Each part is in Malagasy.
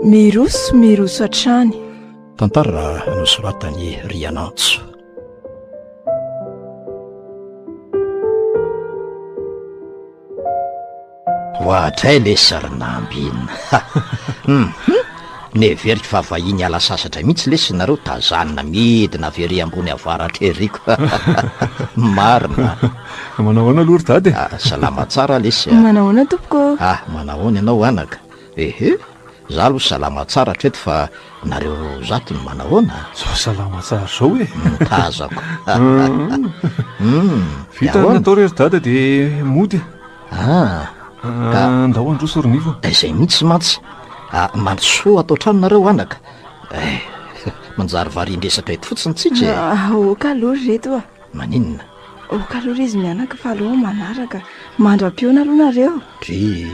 Miroso miroso hatrany. Tantara nosoratan'i Rianantso. Oadray lesy ry Nambina. Hum, neveriko fa vahiny hiala sasatra mihitsy lesy nareo tazanina midina avy ery ambony avaratra ery ko. Marina. Manao ahoana aloha ry dada e? Ah, salama tsara lesy a. Manao ahoana tompoko? Ah, manahoana ianao anaka? Ehe, za aloha salama tsara hatreto fa nareo zato no manahoana? Zao salama tsara zao e. Tazako. Hum, Vita ny natao re ry dada de mody. Ah, ka Andao handroso ry Nivo. Izay mihitsy mantsy. Ah, mandrosoa ato an-trano nareo anaka. Eh, manjary varian-dresaka eto fotsiny tsika e. Ah, ok aloha ry reto a. Maninona? Ok aloha ry izy mianaka fa aleo manaraka. Mandra-pihaona aloha nareo. Dry,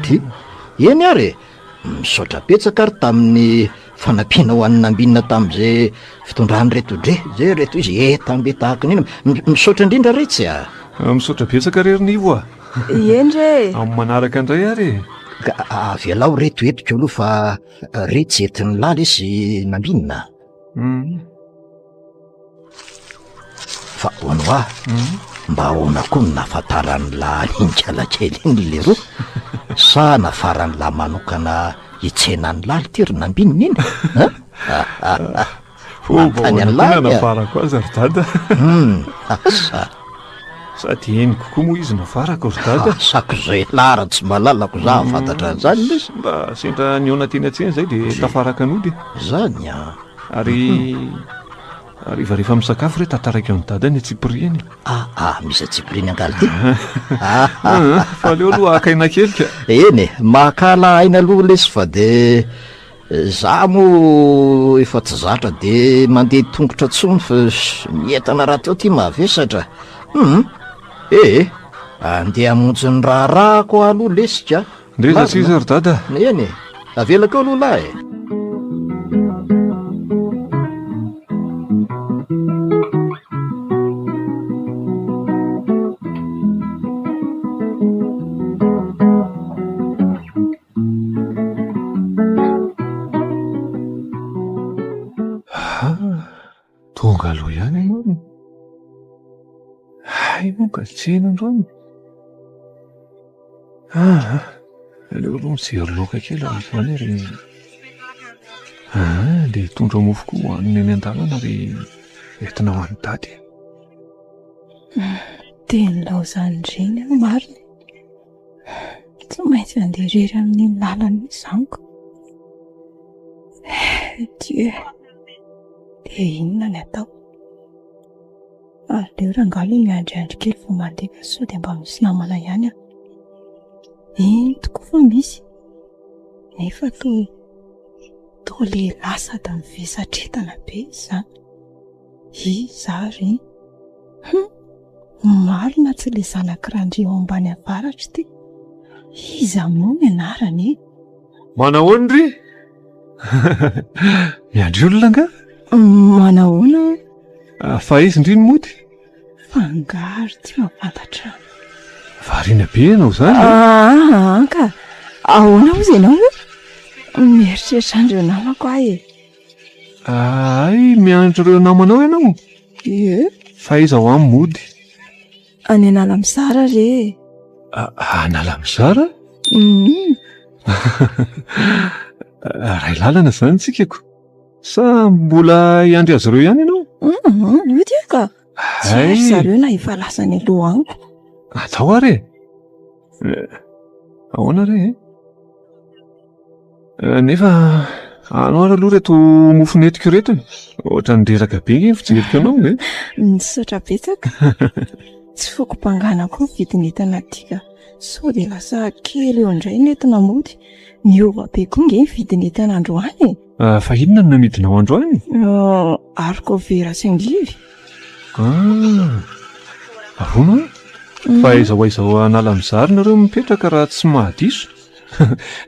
dry. Eny ary e. Misaotra betsaka ary tamin'ny fanampiana ho an'i Nambinina tamin'izay fitondran'ireto dre, zay reto izy entam-be tahaka ny inona. Misaotra indrindra retsy a! Ah, misaotra betsaka re ry Nivo a! Eny re e! Amin'ny manaraka indray ary e! Ka avelao reto entiko aloha fa retsy entin'ny lahy lesy Nambinina. Hum. Fa hono hoa, mba ahoana koa no nahafantaran'lah iny kalakely iny leroa? Sa nafaran'lah manokana hitsena an'lah ity ry Nambinina iny? An? Manontany an'lah iny a! Nafarako azy ry dada. Hum, asa. Sady henoko koa moa izy nafarako ry dada. Asako izay lah raha tsy malalako za hahafantatra an'izany lesy. Mba sendra nihaona teny an-tsena izay dia tafaraka nody. Zany an! Ary hariva rehefa misakafo re tantaraiko an'i Dada ny antsipiriany. Ah ah, misy antsipiriany angaha ity? Ah ah. Fa aleo aloha haka aina kely ka. Eny e, makala aina aloha lesy fa de za moa efa tsy zatra de mandeha tongotra tsony fa ny entana rahateo ty mavesatra. Hum, eh, andeha hamonjy ny raharahako aho aloha lesy ka. Ndreza tsy iza ry dada? Eny e, avelako eo aloha lahy e. Tonga aloha ihany ianao. Hay moa ka tsena androany. Ah, aleo aloha mijery laoka kely amin'izany ary. Ah, dia hitondra mofo koa hohanina eny an-dalana ary entina ho an'i Dada. Dia nilaozan'ireny aho marina. Tsy maintsy handeha irery amin'iny lalana iny izany ko. Dieu. Dia inona ny atao? Aleo rangahy aloha miandriandry kely vao mandeha fa sao dia mba misy namana ihany aho. Eny tokoa fa misy. Nefa toa toa lehilahy sady mivesatra entana be izy izany. Iza ary? Hum! Marina tsy ilay zanak'i Randria ao ambany avaratra ity. Iza moa ny anarany e? Manahoana ry? Miandry olona angaha? Manahoana? Ah, fa aiza ndry ny mody? Fa angaha ry tsy mahafantatra. Variana be ianao izany. Ah, anka. Ahoana hozy ianao? Mieritreritra an'ireo namako aho e. Ay, miandry ireo namanao ianao? Ie. Fa aiza ho any mody? Any Analamizara re e. Analamizara? Mm. Ray lalana izany tsika ko. Sa mbola hiandry azy ireo ihany ianao? Mm, io dia ka. Tsy hay ry zareo na efa lasa any aloha any. Atao ary e. Eh, ahoana re e? Eh, nefa anao ary aloha ireto mofo nentiko ireto e. Ohatran'ny reraka be nge ny fijeriko anao e. Misaotra betsaka. Tsy foko bangana koa ny vidin'entana aty ka. Sao dia lasa kely eo indray ny entina mody. Niova be koa nge ny vidin'entana androany e. Ah, fa inona no namidinao androany? Ah, haricot vert sy angivy. Ah, ahoana? Fa aiza ho aiza ao Analamizary nareo mipetraka raha tsy mahadiso?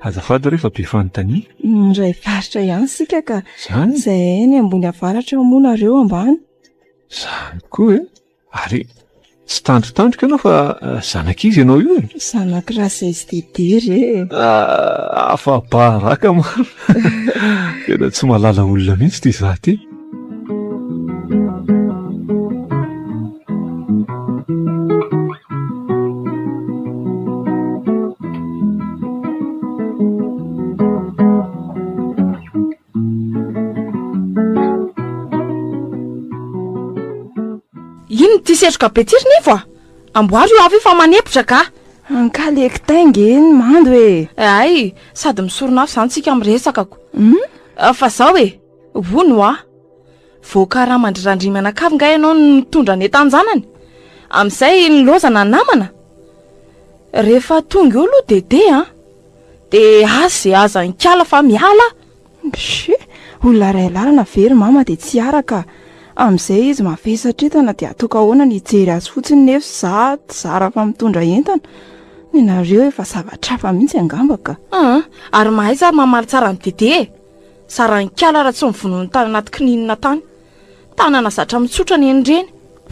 Azafady re fa be fanontaniana. Miray faritra ihany isika ka. Zany? Izay any ambony avaratra moa nareo ambany. Zany koa e! Ary tsy tandrotandroka ianao fa zanak'iza ianao io e? Zanak'i Razay sy Dédé re e! Ah, afa-baraka marina! Tena tsy mahalala olona mihitsy ity za ity. Inona ity setroka be ity ry Nivo a? Amboary io avy io fa manepotra ka! Ankaleko tainga e ny mando e! Hay, sady misorona afo izany tsika miresaka ko. Fa zao e, hono hoa, voakaraman-dry Randria mianakavy nga ianao no nitondra ny entan-janany? Amin'izay nilaozana namana? Rehefa tonga eo aloha Dédé an! Dia aza ze aza nikala fa miala! Mxii! Olona iray lalana ve ry mama dia tsy hiaraka? Amin'izay izy mavesatra entana dia ataoko ahoana ny hijery azy fotsiny nefa za zara fa mitondra entana? Nenareo efa zavatra hafa mihitsy angamba ka! Hum! Ary mahaiza ary mamaly tsara an'i Dédé e! Zaran'ikala raha tsy novonoiny tany anaty kininina tany. Tanana zatra mitsotra ny an'ireny.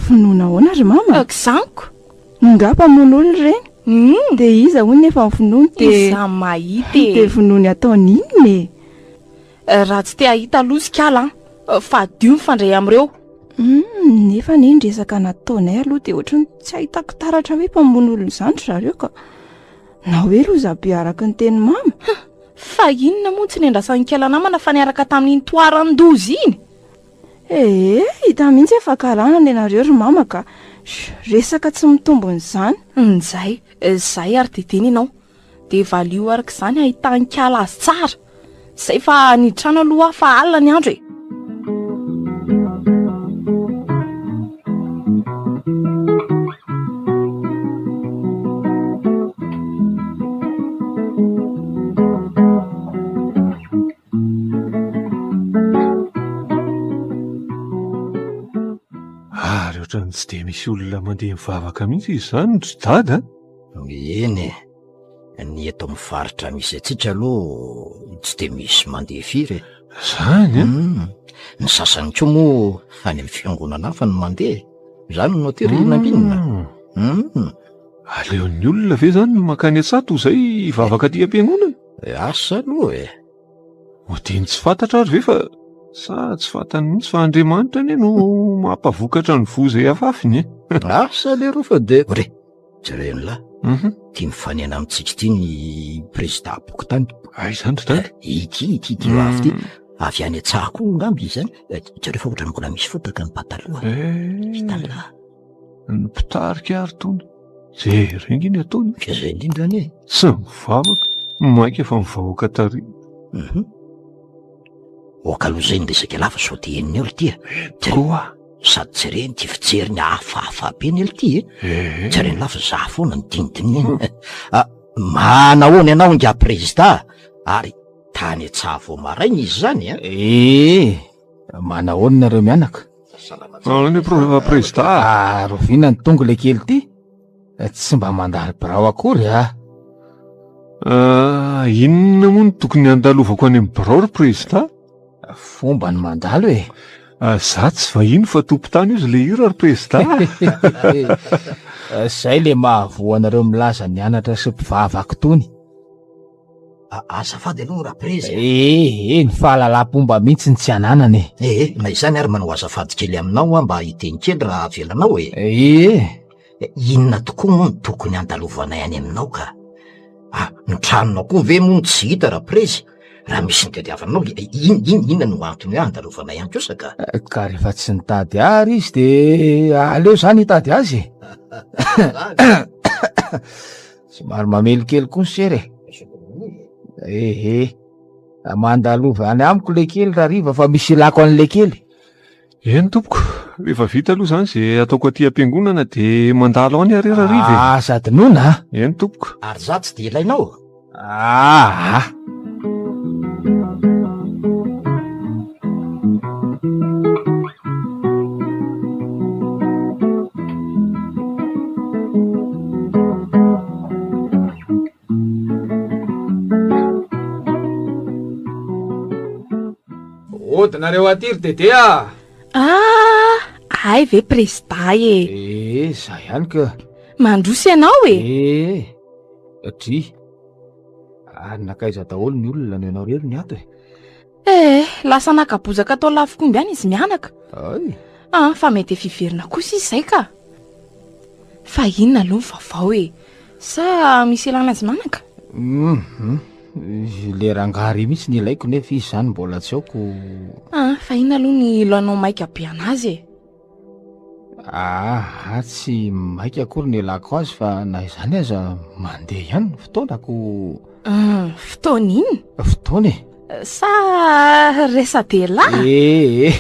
Vonoina ahoana ry mama? Kizaniko. Nga mpamono olona ireny? Hum. Dia iza hono nefa vonoiny dia. Iza mahita e. Dia vonoiny ataony inona e? Raha tsy te hahita aloha sikala an, fadio mifandray amin'ireo. Hum, nefa anie ny resaka nataonay aloha dia ohatran'ny tsy ahitako taratra hoe mpamono olona izany ry zareo ka. Na hoe lozabe araka ny tenin'i mama. Hum, fa inona moa no tsy nendrasan'i Kala namana fa niaraka tamin'iny toaran-doza iny? Ee, hita mihitsy hoe fankahalana ny anareo ry mama ka. Resaka tsy mitombina izany. Njay, zay ary didina ianao. Dia valio araka izany ahitan'i Kala azy tsara. Zay fa nitrano aloha aho fa alina ny andro e. Ary ohatran'ny tsy dia misy olona mandeha mivavaka mihitsy izy izany ry dada a! Eny e, ny eto amin'ny faritra misy antsika aloha tsy dia misy mandeha firy e. Zany an? Ny sasany koa moa any amin'ny fiangonana hafa no mandeha e. Izany no aty ry Nambinina. Aleon'ny olona ve izany mankany an-tsaha toy izay hivavaka aty am-piangonana? Asa aloha e. Odiany tsy fantatra ary ve fa sa tsy fantany mihitsy fa Andriamanitra anie no mampavokatra ny voa izay afafiny e. Asa leroa fa de re jereo ny lahy. Mhm. Tia mifanena amintsika ity ny prezida bokontany. Ay izany ry dada. Ity ity ity ho avy ity. Mm. Avy any an-tsaha koa angamba izy izany. Eh, jereo fa ohatran'ny mbola misy fotaka ny pataloha. Eh. Hitan'ny lahy. Ny mpitarika ary tony. Jereo ange ny ataony. Ka izay indrindra anie. Tsy mivavaka, mainka fa ny vahoaka tarihina. Mhm. Oka aloha izay ny resaka lava sao dia henon'ny eo ry ty a. Koa. Sady jereny ity fijeriny hafahafa be ny ely ty e. Eh. Jereny lava za foana ny dinidininy. Ah, manahoana ianao ingahy prezida? Ary tany an-tsaha vao maraina izy izany a. Eh, manahoana nareo mianaka? Ahoana ny problème prezida? Ah, roviana ny tongo le kely ty? Tsy mba mandalo birao akory ah. Ah, inona moa no tokony handalovako any amin'ny birao ry prezida? Fomba ny mandalo e. Ah, za tsy vahiny fa tompon-tany ozy le hira ry prezida. Zay le mahavoa anareo milaza nianatra sy mpivavaka tony. Azafady aloha Raprezy a. Eh, eh, ny fahalalam-pomba mihitsy no tsy ananana e. Eh, eh, na izany ary manao azafady kely aminao aho mba hiteny kely raha avelanao e. Eh. eh. Inona tokoa moa no tokony handalovanay any aminao ka? Ah, ny tranonao koa ve moa no tsy hita Raprezy? Raha misy nitadiavanao, in, in, inona no antony hoe handalovanay any kosa ka? Eh, ka rehefa tsy nitady ahy izy de aleo zany hitady azy e. Somary mamely kely koa ny sera e. Ehe. Mandalova any amiko le kely rariva fa misy ilako an'le kely. Eny tompoko, rehefa vita aloha izany izay ataoko aty am-piangonana dia mandalo any ary rariva e. Ah, aza adinoina a. Eny tompoko. Ary za tsy dia ilainao? Ah. Odinareo aty ry Dédé a! Ah! Hay ve prezida e! Ee, za ihany ka. Mandroso ianao e! Ee, dry. Ary nankaiza daholo ny olona no ianao irery ny ato e? Ee, lasa naka bozaka tao Lafikomby any izy mianaka. Ay. Ah, fa mety efa hiverina kosa izy izay ka. Fa inona aloha ny vaovao e? Sa misy ilana azy manaka? Hum, le rangahy ry mihitsy ny ilaiko nefa izy izany mbola tsy ao ko. Ah, fa inona aloha ny ilanao maika be anazy e? Ah, tsy maika akory ny ilako azy fa na izany aza mandeha ihany ny fotoana ko. Hum, fotoana inona? Fotoana e. Sa resa-dehilahy? Eh,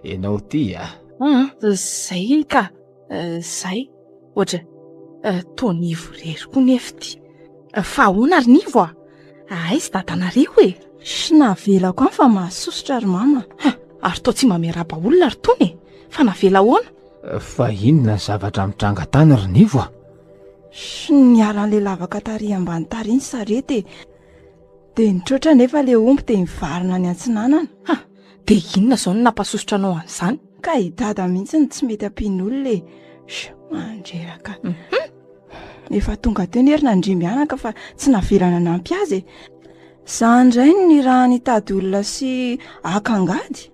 ianao ty ah. Hum, zay ka, zay. Ohatra, toa Nivo irery koa nefa ity. Fa ahoana ry Nivo a? Aiza dadanareo e? Sy navelako any fa mahasosotra ry mama. Ha, ary toa tsy mba miarahaba olona ry Tony e! Fa navela ahoana? Fa inona ny zavatra mitranga tany ry Nivo a? Sy niala an'ilay lavaka tary ambany tary iny sarety e! Dia nitroatra anefa ilay omby dia nivarina any antsinanana. Ha! Dia inona izao no nampasosotra anao an'izany? Ka i dada mihitsy no tsy mety ampian'olona e! Sh! Mandreraka. Efa tonga teo ny hery nandria mianaka fa tsy navela nanampy azy e! Za indray no nirahany hitady olona sy haka angady.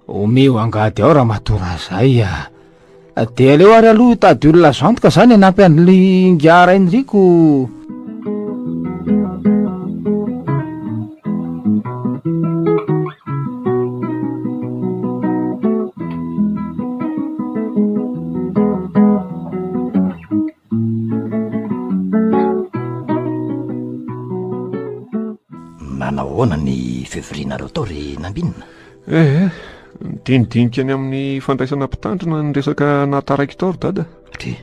Omeo angady ao ramatoa Razay a! Dia aleo ary aloha hitady olona azo antoka zany hanampy an'ilay ingahy Rainiriko. Nanao ahoana ny fivorianareo tao ry Nambinina? Eh, midinidinika ny amin'ny fandraisana mpitandrina ny resaka nahataraiky tao ry dada. Dry.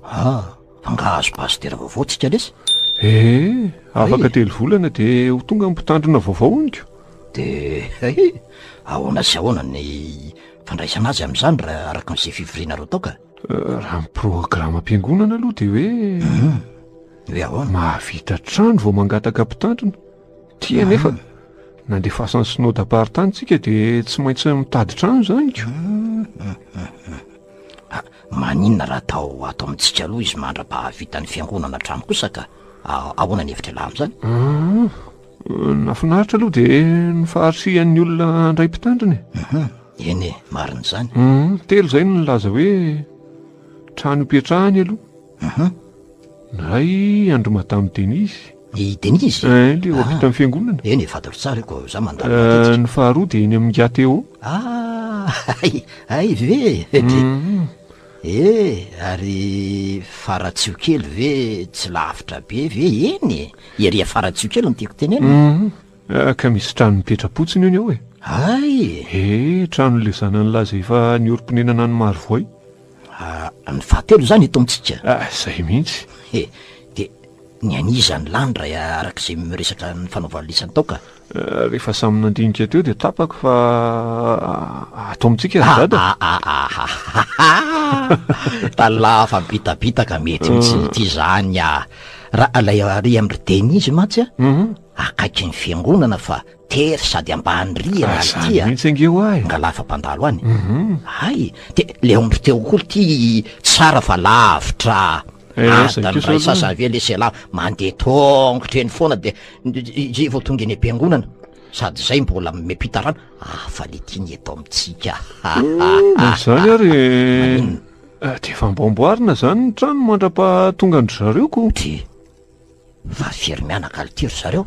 Ah, fa nga azo pasitera vaovao tsika lesy? Eh, afaka telo volana dia ho tonga ny mpitandrina vaovao honiko. Dia eh, ahoana sy ahoana ny fandraisana azy amin'izany raha araka an'izay fivorianareo tao ka? Eh, raha ny programam-piangonana aloha dia hoe hmm. Hoe ahoana? Mahavita trano vao mangataka mpitandrina. Ty anefa nandefasan'ny synodam-paritany tsika dia tsy maintsy mitady trano izany ko. Hmm, hmm, ah, maninona raha atao ato amintsika aloha izy mandra-pahavita ny fiangonana trano kosa ka? Ah, ahoana ny hevitra lahy amin'izany? Nahafinaritra aloha dia ny faharisihan'ny olona handray mpitandrina e. Mhm. Eny e, marina izany. Mhm, telo izay no nilaza hoe trano ipetrahany aloha. Mhm. Ny iray andry madame Denise. I Denise? Eh, le eo ampitan'ny fiangonana. Eny e, fantatro tsara io ko, za mandalo Eh, matetika. ny faharoa dia eny amin'ny Ingahy Théo. Ah, hay, hay ve? Mhm. Eh, ary Faratsiho kely ve tsy lavitra be ve eny e? Ery Faratsiho kely no tiako tenenina. Hum, eh, ka misy trano mipetra-potsiny hono eo e. Hay! Eh, tranon'ilay zanany lahy izay efa niorim-ponenana any Marovoay. Ah, ny fahatelo izany eto amintsika? Ah, izay mihitsy. He, dia ny an'iza ny lany raha araka izay miresaka ny fanaovan'ny lisany tao ka? Rehefa samy nandinika teo dia tapako fa ato amintsika ry dada. Talafa bitabitaka mety mihitsy ity zany ah. Raha ilay ary amin'ry Denise mantsy ah, Mhm. akaiky ny fiangonana fa tery sady ambany rihana Ah, ity zany ah. mihitsy ange hoa e. Ngalafa mpandalo any. Mhm. Hay, de le omby teo koa ity tsara fa lavitra. Eh, zay Adany kosa ray aloha. sasa ve lesy elah mandeha tongotra eny foana de Izay vao tonga eny am-piangonana, sady izay mbola miampita rano, hafa le ty ny eto amintsika. Na izany ary Maninona? eh, dia efa amboamboarina izany ny trano mandra-pahatonga an-dry zareo ko. Ty, fa firy mianaka ity ry zareo?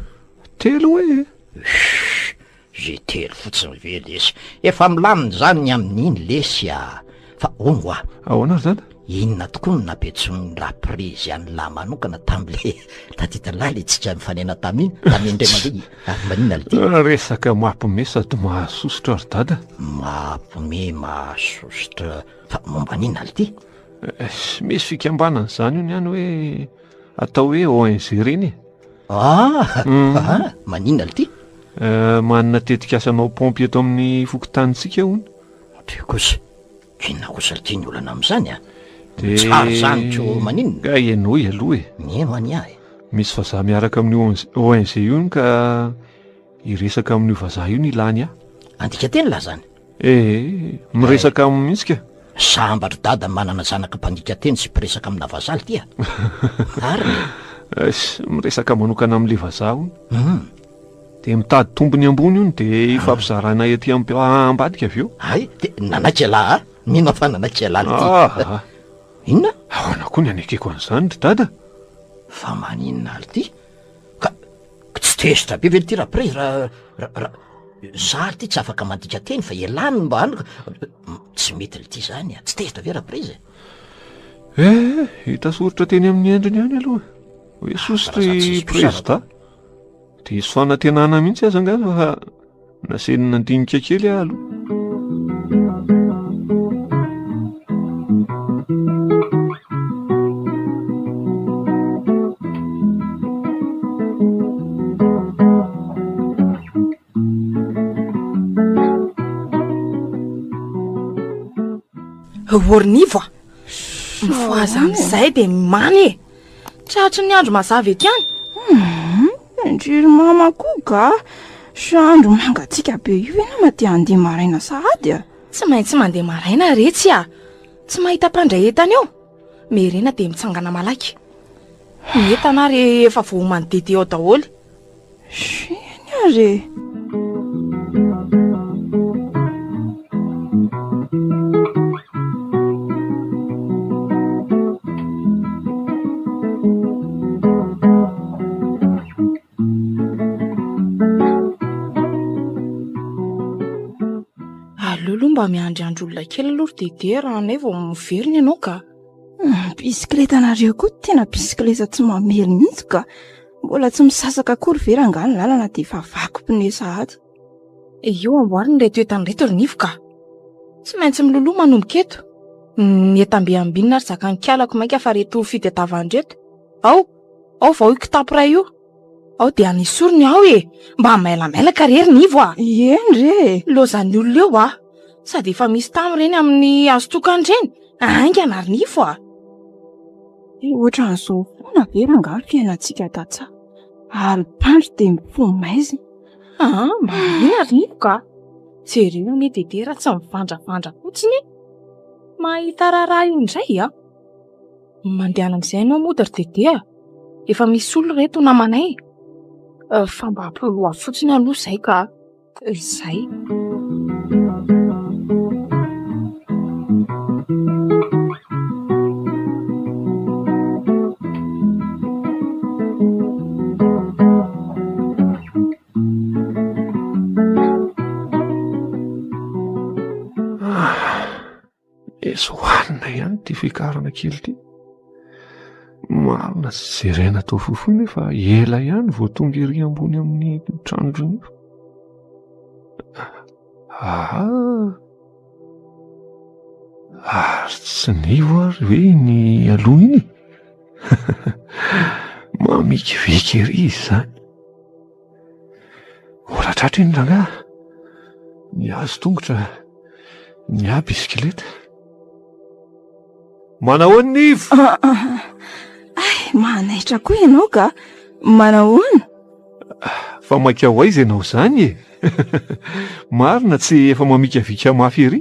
Telo hoe? Huuh, Ze telo fotsiny ve lesy? Efa milamina izany ny amin'iny lesy a! Fa hono hoa. Ahoana ry dada? Inona tokoa no nampiantsoin'ny raprezy an'lah manokana tamin'le tadidin'lah le tsika nifanena tamin'iny, tamin'iny indray mandeha ary maninona lty? Resaka mampime sady mahasosotra ry dada. Mampime mahasosotra fa momba an'inona lty? Misy fikambanana izany io ny any hoe atao hoe ONG ireny e. Ah! Ah! Maninona lty? Eh, manana tetikasa hanao paompy eto amin'ny fokontanintsika hono. Dia kosa, inona kosa lty ny olana amin'izany a? Dia Tsara izany ko maninona? Ka henoy aloha e. Miheno anie aho e. Misy vazaha miaraka amin'io ONG io hono ka hiresaka amin'io vazaha io ny ilany ahy. Andika teny lahy zany? Ee, miresaka aminy mihitsy ka. Sambatry dada manana zanaka mpandika teny sy mpiresaka amina vazaha lty a! Marina e! Eish, miresaka manokana amin'ilay vazaha hono. Hum. Dia mitady tombony ambony hono dia ifampizarana ety ambadika avy eo. Hay, dia nanaiky ialahy a! Mino aho fa nanaiky ialahy lty. Ah! Inona? Ahoana koa ny anekeko an'izany ry dada? Fa maninona lty? Ka tsy tezitra be ve lty raprezy raha raha za lty tsy afaka mandika teny fa ialahy no mba any tsy mety lty zany a, tsy tezitra ve raprezy e? Eh, hita soritra teny amin'ny endriny ihany aloha hoe sosotra i prezida. Diso fanantenana mihitsy aza angaha fa Nasainy nandinika kely aho aloha. Ornivo a! Mifohaza amin'izay dia mimana e! Tratry ny andro mazava eto ihany. Hum, ndry ry mama koa ga. Sa andro mangatsiaka be io ve nama te handeha maraina sahady a? Tsy maintsy mandeha maraina retsy a! Tsy mahita mpandray entana eo. Miherena dia mitsangana malaky. Ny entana ary efa voaoman'i Dede ao daholo. Eny ary e! Aleo aloha mba miandriandry olona kely aloha ry Dede raha anay vao miverina ianao ka. Bisikletanareo koa tena bisikileta tsy mamely mihitsy ka. Mbola tsy misasaka akory ve rangahy ny lalana dia efa vaky pneu sahady. Io amboarina ireto entana ireto ry Nivo ka. Tsy maintsy miloloha manomboka eto. Ny entam-be ambinina ary zakan'ny kalako mainka fa reto fitadiavana ireto. Ao, ao vao io kitapo iray io. Ao dia anesory ny ao e! Mba mailamailaka re ry Nivo a! Eny re e! Lozan'ny olona eo a! Sady efa misy tamy ireny amin'ny azo tokana ireny. Haingana ry Nivo a! Dia ohatran'izao foana ve rangahy ny fiainantsika tantsaha? Alim-pandry dia mifoha maizina. Aa, marina ry Nivo ka! Jereo anie Dede raha tsy mivandravandra fotsiny e! Mahita raharaha io indray a! Mandehana amin'izay ianao mody ry Dede a! Efa misy olona ireto namanay. Fa mba ampiloloha fotsiny aloha izay ka! Izay. Eso hohanina ihany ity fiakarana kely ity. Marina tsy jerena atao fohifohy nefa ela ihany vao tonga ery ambony amin'ny tranon-dRinivo. Aha! Ary tsy nivo ary ve iny aloha iny? Mamikiviky ery izy izany. Mbola tratra iny rangahy. Ny azy tongotra, ny ahy bisikileta. Manahoana Nivo? Ah, ah, ah. Ay, manaitra koa ianao ka. Manahoana? Fa maika ho aiza ianao izany e? Marina tsy efa mamikavika mafy ery.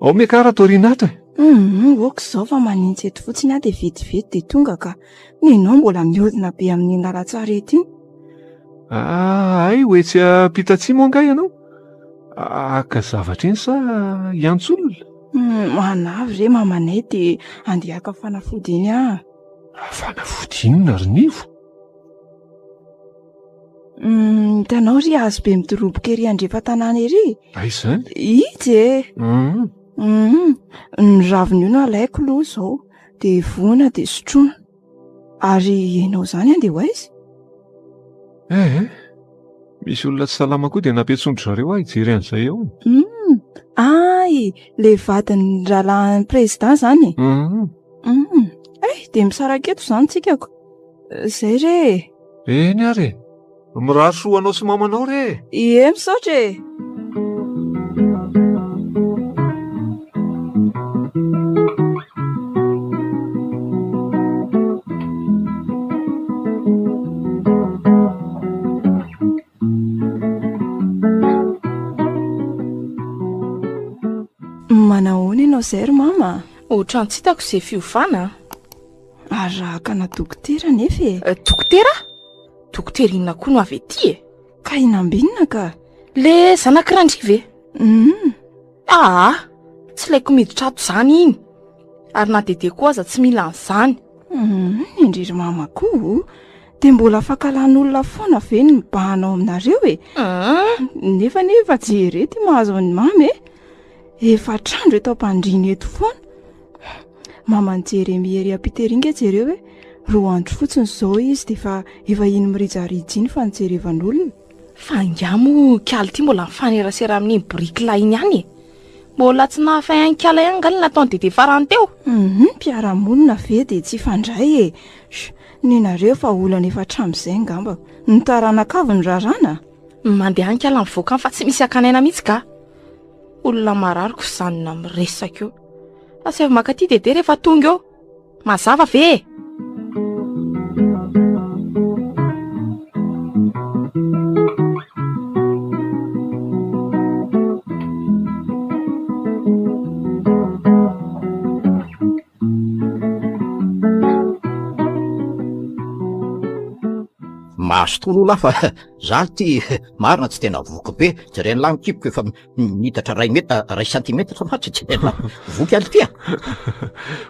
Ao miakara ato aoriana ato e. Hum, ok izao fa manintsy eto fotsiny aho dia vetivety dia tonga ka. Nenao mbola miodina be amin'iny lalan-tsarety iny. Ah, hay ho etsy ampitatsimo angaha ianao? Haka zavatra eny sa hiantso olona? Hmm, manavy re mamanay dia andeha haka fanafody eny aho. Fanafody inona ry Nivo? Hmm, hitanao ry hazo be midoroboka ery andrefan-tanàna ery? Aiza izany? Itsy e! Hmm. Hmm, ny raviny io no alaiko aloha izao. Dia voana dia sotroina. Ary ianao izany andeha ho aiza? Eh eh, misy olona tsy salama koa dia nampiantsoan-dry zareo aho hijery an'izay eo. Hum, ay, le vadin'ny rahalahin'ny président izany e? Hum. Hum, eh, dia misaraka eto izany tsika ko. Izay re e. Eny ary e. Mirary soa ho anao sy mamanao re e. Ie, misaotra e. Manahoana ianao izay ry mama? Ohatran'ny tsy hitako izay fiovana a! Ary raha hakana dokotera nefa e? Eh, dokotera? Dokotera inona koa no avy ety e? Ka i Nambinina ka! Le zanak'i Randria ve? Hum. Aa, tsy ilaiko miditra ato izany iny. Ary na Dede koa aza tsy mila an'izany. Hum, indry ry mama koa o! Dia mbola fankalan'olona foana ve ny mibahana ao aminareo e? Hum. Nefa anie efa jereo ity mahazo an'i mama e! Efatr'andro eto am-pandriana eto foana. Maman'i Jeremia ery ampita ery nge jereo e! Roa andro fotsiny izao izy dia efa efa iny mirijarija iny fa nijerevan'olona. Fa angaha moa kalo ity mbola mifanerasera amin'iny boriky lahy iny ihany e? Mbola tsy nahafay an'i kala ihany angaha ny nataon'i Dede farany teo? Hum, mpiara-monina ve dia tsy hifandray e! Sh, nenareo fa olana efa hatramin'izay angamba. Ny taranaka avy no raràna? Mandeha any kala mivoaka any fa tsy misy hakana aina mihitsy ka! Olona marary ko zanona miresaka eo. Asaivo makaty Dede rehefa tonga eo. Mazava ve e? Mazotoa aloha lahy fa za ty marina tsy tena voky be, jeren'lah ny kiboko efa Miitatra ray meta, ray santimetatra mantsy tsy tena voky any ity a.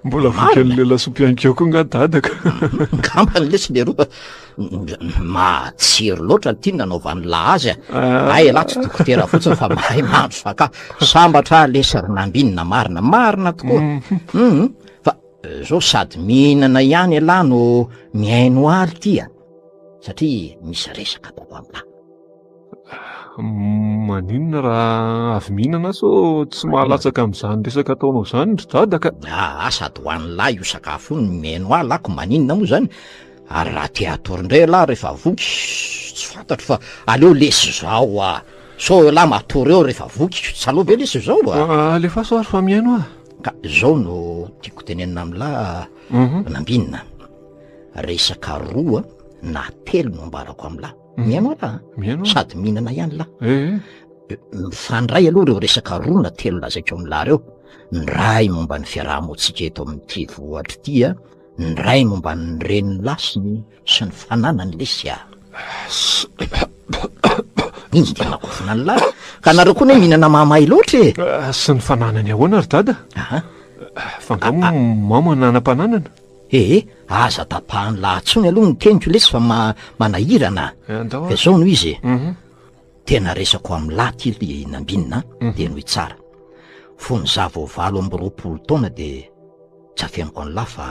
Mbola voky an'ilay lasopy ihany koa nga dada ka. Ngamba ny lesy leroa matsiro loatra ity nanaovan'ny lahy azy a. Ah. Hay elah tsy dokotera fotsiny fa mahay mahandro sakafo. Sambatra aho lesy ry nambinina marina, marina tokoa. Mhm. Mhm. Fa zao sady mihinana ihany elah no mihaino ahy ity a. Satria misy resaka ataoko amin'lah. Maninona raha avy mihinana sao tsy mahalatsaka amin'izany resaka ataonao izany ry dada ka. Aa sady ho an'ny lahy io sakafo io no mihaino ahy lako maninona moa izany? Ary raha te hatory indray ialahy rehefa voky tsy fantatro fa aleo lesy izao ah! Sao ialahy matory eo rehefa voky, tsy aleo ve lesy izao ah? Alefaso ary fa mihaino aho. Ka izao no tiako tenenina amin'lah Nambinina, resaka roa na telo no ambarako amin'lah. Mihaino aho lahy Mihaino aho. Sady mihinana ihany lahy. Eh, eh. Mifandray aloha ireo resaka roa na telo lazaiko amin'lahy ireo. Ny iray momba ny fiaraha-montsika eto amin'ity vohitra ity a, ny iray momba ny renin'lahy sy ny sy ny fananany lesy a. Iny dia makofona ny lahy. Ka nareo koa ne mihinana mahamay loatra e. Ah, sy ny fananany ahoana ry dada? Aha. Fa angaha moa mama nanam-pananana? Ee, aza tapahan'ny lahy tsony aloha ny teniko lesy fa ma- manahirana a. Eh, andao Fa ary. izao no izy e. Mhm. Tena resako amin'ny lahy ty ry Nambinina a, dia henoy tsara. Fony za vao 28 taona dia tsy afeniko an'lahy fa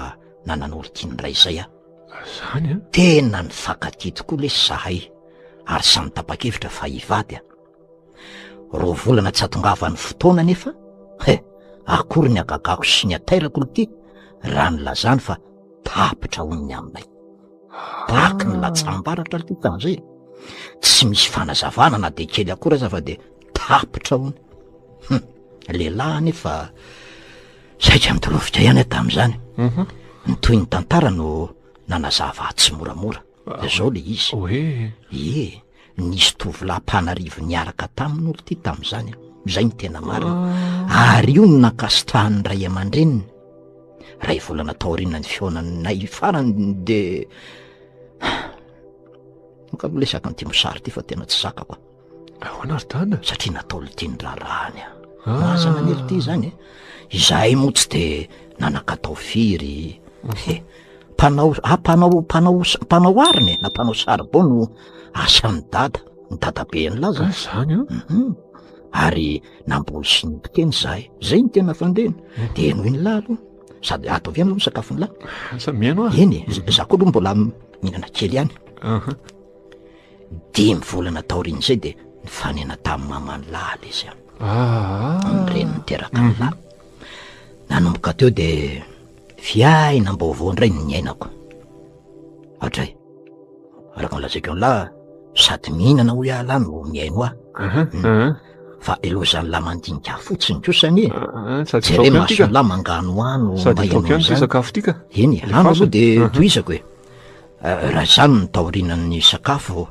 nanan'olon-tiany iray izay aho. Zany an? Tena nifankatia tokoa lesy zahay ary samy tapa-kevitra fa hivady a. Roa volana tsy hatongavan'ny fotoana anefa, he, akory ny hagagako sy ny hatairako ity raha nilazany fa tapitra hono ny aminay. Tahaky ny latsam-baratra aloha tamin'izay. Tsy misy fanazavana na dia kely akory aza fa dia tapitra hono. Hum, lehilahy anefa saika nitolofika ihany aho tamin'izany. Mhm. Ny tohin'ny tantara no nanazava ahy tsimoramora. Izao le izy. Hoe? Ie, nisy tovolahy mpanarivo niaraka taminy olo ty tamin'izany. Izay no tena marina. Ah. Ary io no nankasitrahan'ny ray aman-dreniny. Ray volana taorian'ny fihaonanay farany de Ka aloha le zakan'ity mosary ity fa tena tsy zakako a. Ahoana ry dada? Satria natao lty ny raharahany a. Ah. Mazana anie lty izany e. Izahay moa tsy de nanan-katao firy. He, mpanao, ah, mpanao, mpanao, mpanao arina e, na mpanao saribao no asan'ny dada, ny dadabe an'lah zany. Ah, zany an? Mhm. Ary namboly sy niompy teny izahay. Zay no tena fandehany. Mhm. De henoin'ny lahy aloha. Sady ataovy ihany aloha ny sakafon'ny lahy. Sa mihaino aho? Eny e, za koa aloha mbola mihinana kely ihany. Aha. Dimy volana taorian'izay dia nifanena tamin'ny maman'i Lala izy. Ah. Ny reny niteraka an'i Lala. Nanomboka teo dia fiainam-baovao indray ny niainako. Hatray. Araka ny lazaiko an'lah, sady mihinana hoy aho lahy no mihaino ahy. Hmm. Fa ilozan'lah mandinika ahy fotsiny kosa anie. Ah, sady Jereo ataoko ihany tika. mason'lah manganohano Sady ataoko maheno ihany ty an'izany. sakafo ty ka. Eny, Alefaso. ano aloha dia Mhm. tohizako e. Raha izany no taorianan'ny sakafo,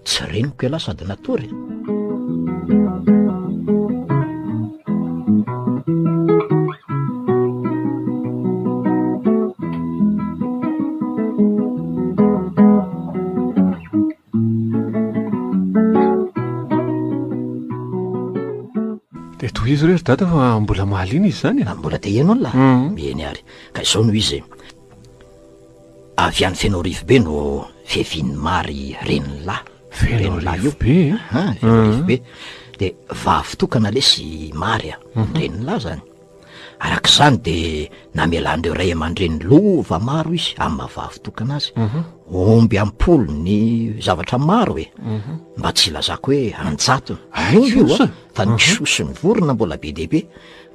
tsy reniko ialahy sady natory. Dia tohizo re ry dada fa mbola mahaliana izy izany e. Mbola te heno an'lah? Eny ary. Ka izao no izy e. Avy any Fenoarivobe no fiavian'i Mary renin'lah. Fenoarivobe e? An, Fenoarivobe. Dia vavy tokana lesy i Mary a, ny renin'lah izany. Araka izany dia namelan'ireo ray aman-dreny lova maro izy amin'ny maha vavy tokana azy. Omby am-polony ny zavatra maro e. Mba tsy hilazako hoe an-jatony. Omby io a, fa ny kisoa sy ny vorona mbola be dia be.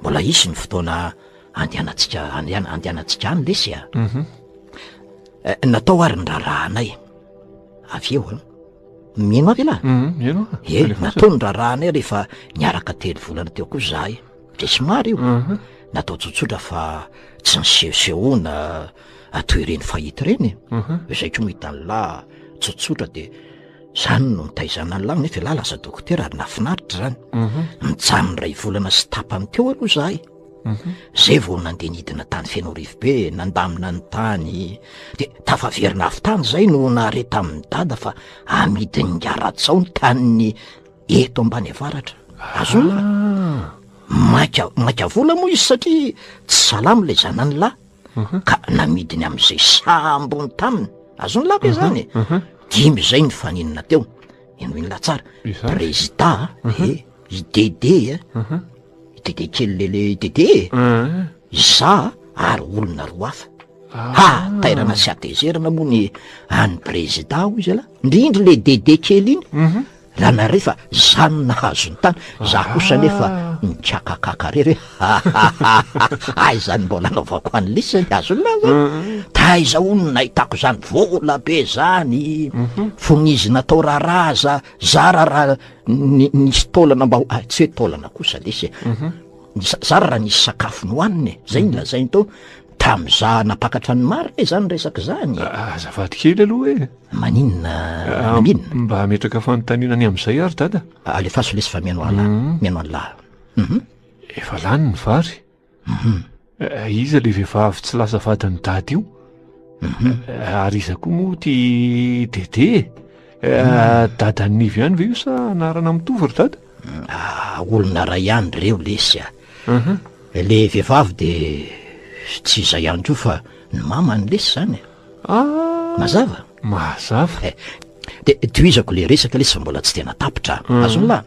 Mbola hisy ny fotoana andehanantsika andehanantsika any lesy a. Natao ary ny raharahanay avy eo a. Mino ahy ve lahy? Mino aho. Ie, natao ny raharahanay rehefa niaraka telo volana teo koa izahay. Dia somary io. Natao tsotsotra fa tsy nisehosehoana toy ireny fahita ireny e. Izay koa moa hitan'lah tsotsotra dia zany no nitaizana an'lah nefa ialahy lasa dokotera ary nahafinaritra izany. Nijanona iray volana sy tapany teo aloha izahay. Zay vao nandeha nidina tany Fenoarivobe, nandamina ny tany. Dia tafaverina avy tany izay no nahare tamin'i dada fa amidin'i Ngarajao ny taniny eto ambany avaratra. Azonao? Ah. Maika, maika vola moa izy satria tsy salama ilay zanany lahy. Ka namidiny amin'izay sambony taminy. Azon'ny lahy ve izany e? Dimy izay ny faninona teo. Henoin'ny lahy tsara. Prezida, e, i Dede, i Dede kely lele i Dede e. Izaho ary olona roa hafa. Ha, tairana sy hatezerana moa ny an'ny prezida hoy izy lahy. Indrindra le Dede kely iny. Raha nare fa za no nahazo ny tany, za kosa anefa nikakakaka rery hoe hahahaha, aiza no mbola anaovako an'lisany, azon'ny lahy zany? Taiza hono no nahitako zany vola be zany, fony izy natao raharaha za, zara raha nisy taolana mba ho, ah, tsy hoe taolana kosa lesy e, zara raha nisy sakafo nohanina e, zay no lazainy tao, tamin'iza nampakatra ny marina e zany resaka zany e. Azafady kely aloha e. Maninona maninona? Mba hametraka fanontaniana ny amin'izay ary dada. Alefaso lesy fa mihaino an'lah, mihaino an'lah. Efa lany ny vary. Iza le vehivavy tsy lasa vadin'i dada io? Ary iza koa moa ty Dede e? Dadan'i Nivo ihany ve io sa anarana mitovy ry dada? Ah, olona ray ihany reo lesy a. Le vehivavy de tsy iza ihany koa fa ny mamany lesy zany e. Ah! Mazava? Mazava. Eh, de tohizako le resaka lesy fa mbola tsy tena tapitra. Azon'ny lahy?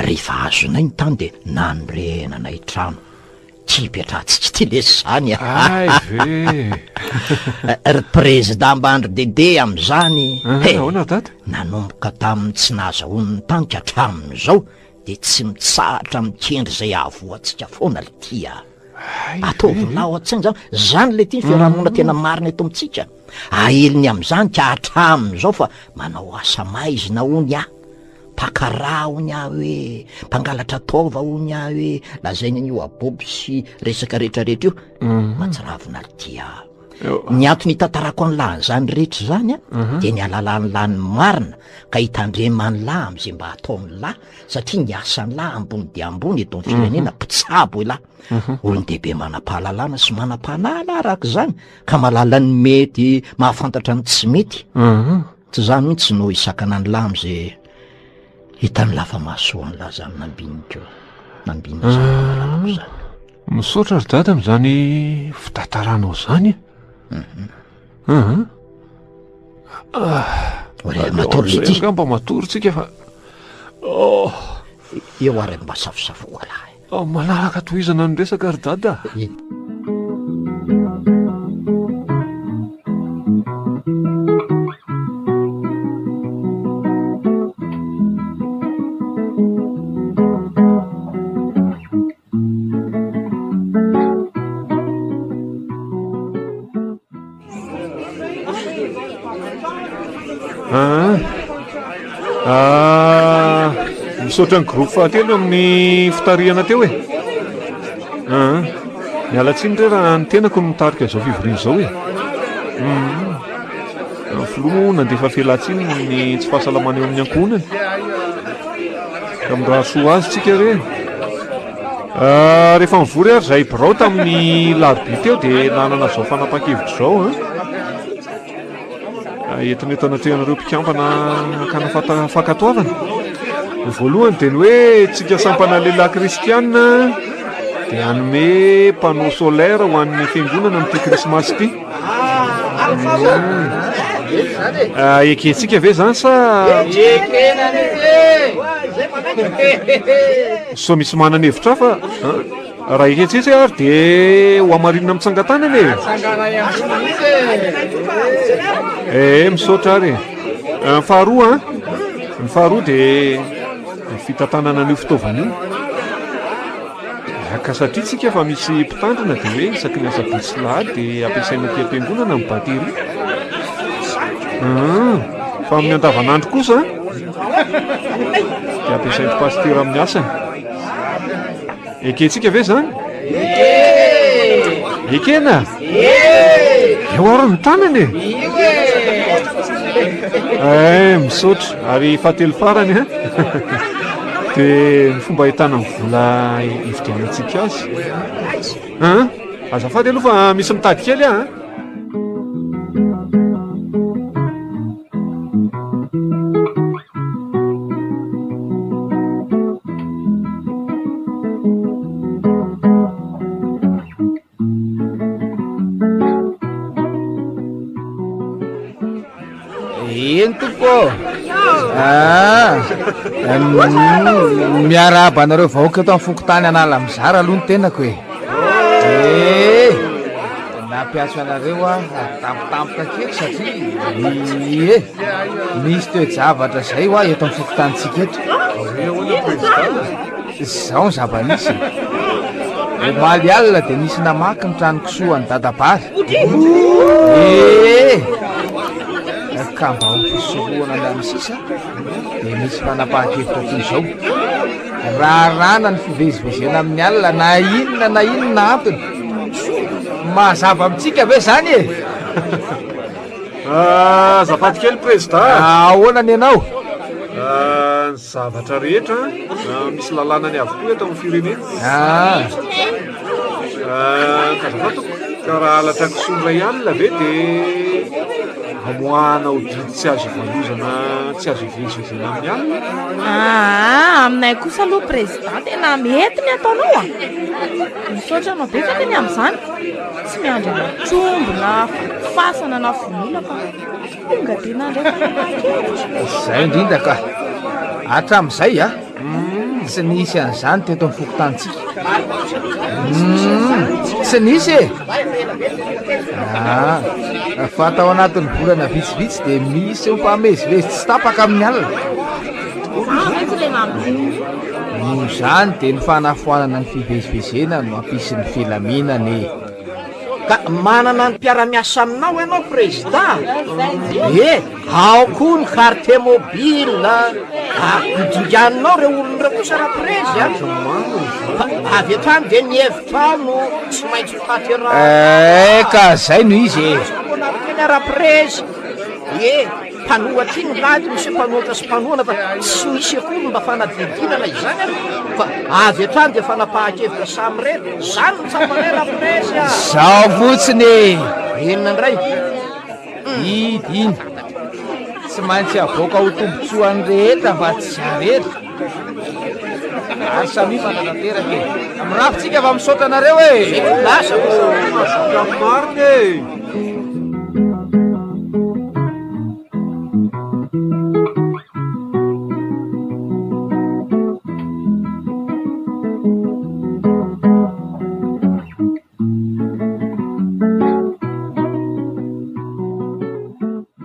Rehefa azonay ny tany de nanorenanay trano. Tsy hipetrahantsika ity lesy zany a. Hay ve! Ry prezida mbandry Dede amin'izany. He! Ahoana ry dada? Nanomboka tamin'ny tsy nahazahoany ny tany ka hatramin'izao dia tsy mitsahatra mikendry izay hahavoa antsika foana lty a. Ataovy lao an-tsaina zany, zany lety ny fiarahamonina tena marina eto amintsika. Aheliny amin'izany ka hatramin'izao fa manao asa maizina hono aho. Mpaka rà hono aho hoe, mpangalatra taova hono aho hoe, lazainy an'io abobo sy resaka rehetrarehetra io. Mahatsiravina lty a. Ny antony hitantarako an'lah an'izany rehetra izany a, dia ny halalan'lah ny marina ka hitandreman'lah amin'izay mba ataon'lah satria ny asan'lah ambony dia ambony eto amin'ny firenena, mpitsabo elah. Olon-dehibe manam-pahalalana sy manam-panahy lah araka izany ka mahalala ny mety, mahafantatra ny tsy mety. Tsy za mihitsy no hisakana an'lah amin'izay hitan'lah fa mahasoa an'lah zany nambiniko, nambinina zany fahalalako zany. Misaotra ry dada amin'izany fitantaranao izany e. Ore, matory Zay lety. angamba matory tsika fa oh. Eo ary mba safosafoko lahy. Oh, manaraka tohizana ny resaka ry dada. Ah. Ah. Misaotra ny groupe fahatelo amin'ny fitarihana teo e. Ah. Miala tsiny re raha ny tenako no mitarika izao fivoriana izao e. Hmm. Ny filoha moa nandefa fialan-tsiny noho ny tsy fahasalamana eo amin'ny ankohonany. Ka mirary soa azy tsika re. Ah, rehefa nivory ary zahay birao tamin'ny larobia teo dia nanana izao fanapahan-kevitra izao an. Ah, entina eto anatrehanareo mpikambana hakana fankatoavana. Ny voalohany dia ny hoe tsika sampana lehilahy kristiana dia hanome panneau solaire ho an'ny fiangonana amin'ity krismasy ity. Ah, ekentsika ve zany sa sao misy manana hevitra hafa? Raha ekentsika ary dia ho hamarinina amin'ny tsangan-tanana e. Eh, misaotra ary e. Ny faharoa, ny faharoa dia ny fitantanana an'io fitaovana io. Ka satria tsika efa misy mpitandrina dia hoe isaky ny asabotsy sy lahady dia ampiasaina aty am-piangonana ny batterie. Fa amin'ny andavanandro kosa dia ampiasain'ny pasitera amin'ny asany. Ekentsika ve izany? Ekena? Eo ary ny tanana e! Eh, misaotra. Ary fahatelo farany a. Dia ny fomba ahitana ny vola hividianantsika azy. An? Azafady aloha fa misy mitady kely aho an. Eny tompoko ô. Ah, miarahaba anareo vahoaka eto amin'ny fokontany Analamizara aloha ny tenako e. Eh, nampiantso anareo aho tampotampoka kely satria ie, misy toe-javatra izay hoa eto amin'ny fokontanintsika eto. Izao ny zava-nisy e. Omaly alina dia nisy namaky ny trano kisoan'i Dadabary. Ee, ka mba ho fisorohana ny amin'ny sisa dia nisy fanapahan-kevitra toy izao. Raràna ny fivezivezena amin'ny alina na inona na inona antony. Mazava amintsika ve izany e? Ah, azafady kely prezida. Ahoana ny anao? Ah, ny zavatra rehetra ah, misy lalànany avokoa eto amin'ny firenena. Ah. Ah, ka azafady tompoko, ka raha halatra kisoa indray alina ve dia amoahana ho didy tsy azo ivalozana tsy azo ivezivezena amin'ny alina? Aa, aminay kosa aloha président tena mety ny ataonao a! Misaotra anao betsaka ny amin'izany. Tsy miandry ana trombo na fasana na vonoina fa tonga dia nandray fanapahan-kevitra. Izay indrindra ka. Hatramin'izay a, tsy nisy an'izany teto amin'ny fokontanintsika. Tsy nisy e! Ah, fa tao anatin'ny volana vitsivitsy dia misy mifamezivezy tsy tapaka amin'ny alina. Noho izany dia ny fanafoanana ny fivezivezena no hampisy ny filaminana e. Ka manana ny mpiara-miasa aminao ianao prezida e! Ao koa ny carte mobile a! Dinganinao ireo olona ireo kosa raprezy a! Fa avy hatrany ve ny hevitrao no tsy maintsy ho tanterahina? Eh, ka zay no izy e! Tena raprezy e! Mpanohatra iny lahy misy hoe mpanohatra sy mpanohana fa tsy misy akory mba fanadihadiana na izany ary fa avy hatrany dia fanapahan-kevitra samirery. Izany no tsapanay Raprezy a! Zao fotsiny e! Inona indray? Didy iny. Tsy maintsy avoaka ho tombontsoan'ny rehetra fa tsy za rery. Ary samia manatanteraka e! Mirafy tsika fa misaotra anareo e! Lasa Mazaka marina e!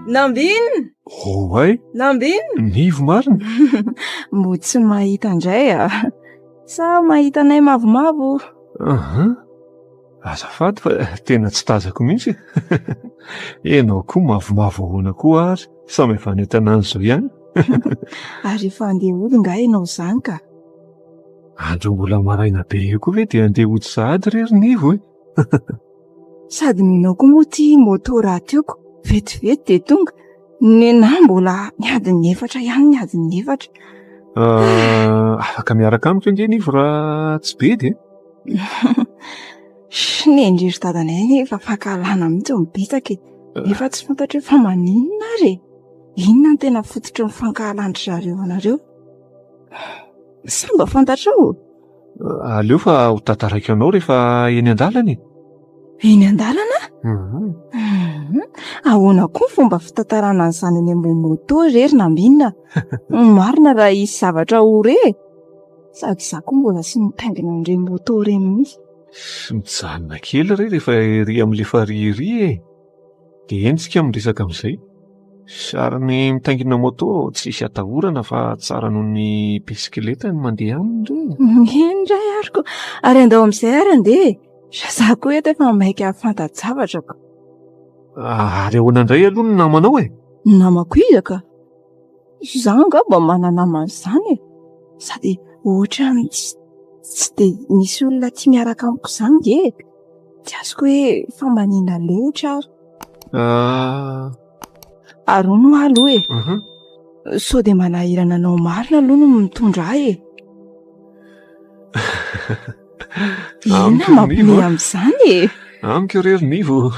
Nambinina! Oay! Nambinina! Nivo marina! Mbo tsy mahita indray ah! Sa mahita anay mavomavo? Aha! Azafady fa tena tsy tazako mihitsy e! Ianao koa mavomavo ahoana koa ary? Samy avy any an-tanàna izao ihany. Ary efa handeha hody nga ianao izany ka? Andro mbola maraina be io koa ve dia handeha hody sahady re ry Nivo e? Sady ninao koa moa ity moto rahateoko, vetivety dia tonga. Nenà mbola ny adiny efatra ihany ny adiny efatra. Ah, afaka miaraka amiko ange Nivo raha tsy bedy e. Nendry ry dadanay anie efa fankahalana mihitsy no betsaka e. Nefa tsy fantatro hoe fa maninona ary e. Inona no tena fototry ny fankahalan-dry zareo anareo? Sa mba fantatrao? Aleo fa ho tantaraiko anao rehefa eny an-dalana e. Eny an-dalana? Mhm. Mhm. Ahoana koa ny fomba fitantarana an'izany eny ambony moto re ry Nambinina? Marina raha hisy zavatra ho re e. Sady izaho koa mbola tsy nitaingina an'ireny moto ireny mihitsy. Mijanona kely re rehefa ery amin'ilay farihy ery e. Dia eny tsika miresaka amin'izay. Ary ny mitaingina moto tsisy atahorana fa tsara noho ny bisikileta ny mandeha aminy re. Eny indray ary ko. Ary andao amin'izay ary andeha e. Za koa eto efa maika hahafanta-javatra ko. Ary ahoana indray aloha ny namanao e? Ny namako iza ka? Izaho angaha mba mana-namana izany e? Sady ohatran'ny tsy tsy dia misy olona tia miaraka amiko izany nge e. Tsy azoko hoe fa manina loatra ary. Ah. Ary hono hoa aloha e. Mhm. Sao dia manahirana anao marina aloha no mitondra ahy e. Inona mampiomehy amin'izany e? Amiko re ry Nivo,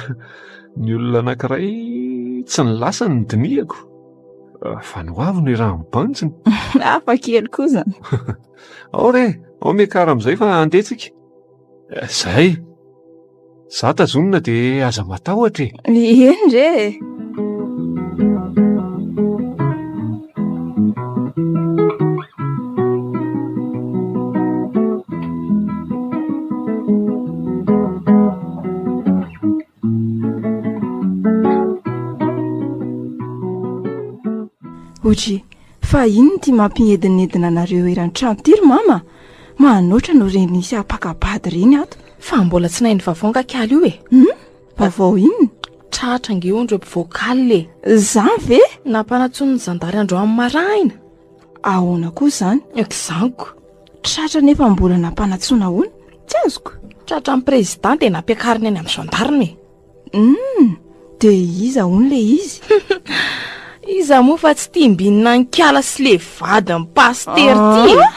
ny olona anankiray tsy ny lasany no dinihako, fa ny ho avy no iaraha-mibanjina. Hafa kely koa izany. Ao re, ao miakara amin'izay fa andeha tsika. Zay. Za tazonina de aza matahotra e. Eny re e. Oji, fa inona ity mampiedinedina anareo eran-trano ity ry mama? Manoatra no re nisy hampaka-bady ireny ato. Fa mbola tsy nahay ny vaovao nga kalo io e? Hum? Vaovao inona? Tratra ange hono ireo mpivoaka alina e! Zany ve? Nampanantsoin'ny zandary androany maraina. Ahoana koa izany? Kizanko. Tratra nefa mbola nampanantsoina ahoana? Tsy azoko. Tratran'ny président dia nampiakariny any amin'ny gendarme e! Humm! Dia iza hono le izy? Iza moa fa tsy tiam-binina an'i Kala sy le vadin'i Pasitera ty e!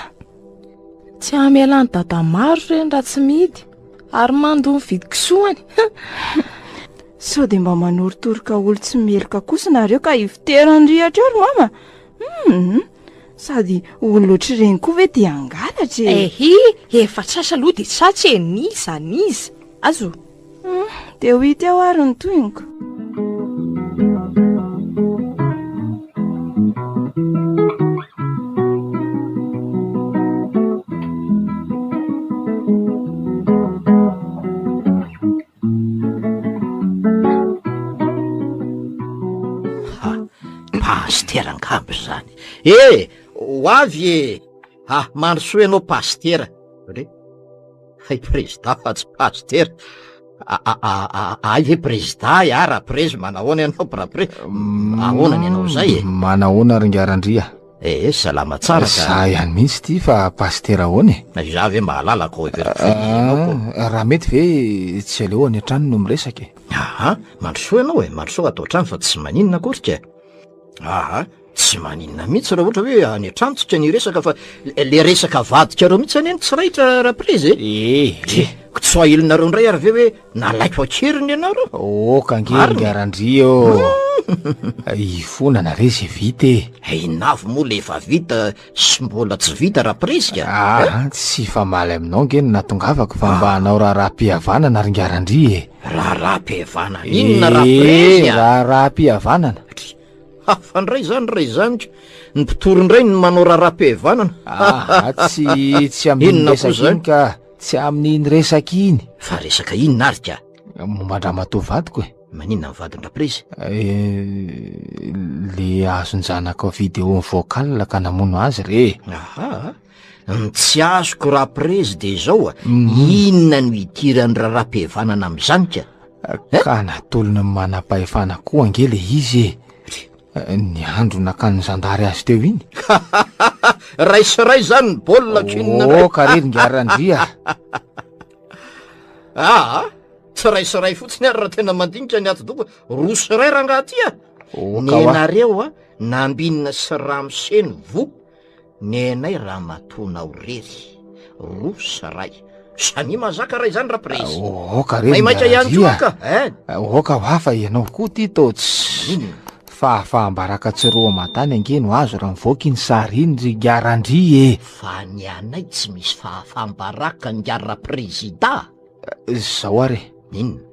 Tsy hamelan'i Dada maro ireny raha tsy mihidy ary mandoa ny vidin-kisoany. Sao dia mba manorotoroka olon-tsy meloka kosa nareo ka hifoteran'ny rihatra eo ry mama? Humm! Sady olona ohatr'ireny koa ve dia hangalatra e? Ehy! Efa tratra aloha dia tratra e! N'iza n'iza. Azo. Hum, dia ho hita eo ary ny tohiny ko. Ha, pasitera angamba izany. Eh, ho avy e! Ah, mandrosoa ianao pasitera. Re. Hay prezida fa tsy pasitera. Ay ve prezida ya raprezy manahoana ianao prapre ahoana ny anao zay e? Manahoana ry Ngarandria? Eh, salama tsara ka. Za ihany mihitsy ity fa pasitera ahoana e? Na izaho ve mahalala ko heveriko fa izy ianao ko. Ah, raha mety ve tsy aleo any an-trano no miresaka e? Aha, mandrosoa ianao e, mandrosoa ato an-trano fa tsy maninona akory ka. Aha, tsy maninona mihitsy raha ohatra hoe any an-trano tsika ny resaka fa le resaka avadikareo mihitsy anie no tsy raitra raprezy e. Eh, eh. Tsy ahilinareo indray ary ve hoe nalaiko an-keriny ianareo? Oka ange ry Ngarandria ô. Hifonana re ze vita e. Inona avy moa le efa vita sy mbola tsy vita raprezy ka? Ah, tsy hifamaly aminao ange no nahatongavako fa mba hanao raharaham-pihavanana ry Ngarandria e. Raharaham-pihavanana inona raprezy a? Eh, raharaham-pihavanana. Hafa indray izany raha izany ka. Ny mpitory indray no manao raharaham-pihavanana. Ah, tsy tsy amin'iny Inona koa resaka izany? iny ka. Tsy amin'iny resaka iny. Fa resaka inona ary ka? Momba an-dramatoa vadiko e. Maninona ny vadin-draprezy? Eh, le azon-janakao vidéo vocal ka namono azy re. Aha. Ny tsy azoko raprezy de izao a, inona no idiran'ny raharaham-pihavanana amin'izany ka? Ka natolony ny manam-pahefana koa ange le izy e. Ny andro nakan'ny zandary azy teo iny. Ray sy ray zany ny baolina k'inona indray. Oh, ka re ry Ngarandria. Aa, tsy ray sy ray fotsiny ary raha tena mandinika ny atidoha, roa sy ray rangaha ty a. Oh, ka hoa. Nenareo a, nambinina sy ramose ny voa. Nenay ramatoanao rery, roa sy ray. Samia mazaka raha izany raprezy. Oka re Maimaika ihany koa Ngarandria. ka, eh. Oka hoa fa ianao koa ty tô tsy. Maninona? Fahafaham-baraka tsy roa aman-tany ange no azo raha mivoaka iny sary iny ry ingahy Randria e! Fa ny anay tsy misy fahafaham-baraka ingahy Raprezida a! Izao ary e! Inona?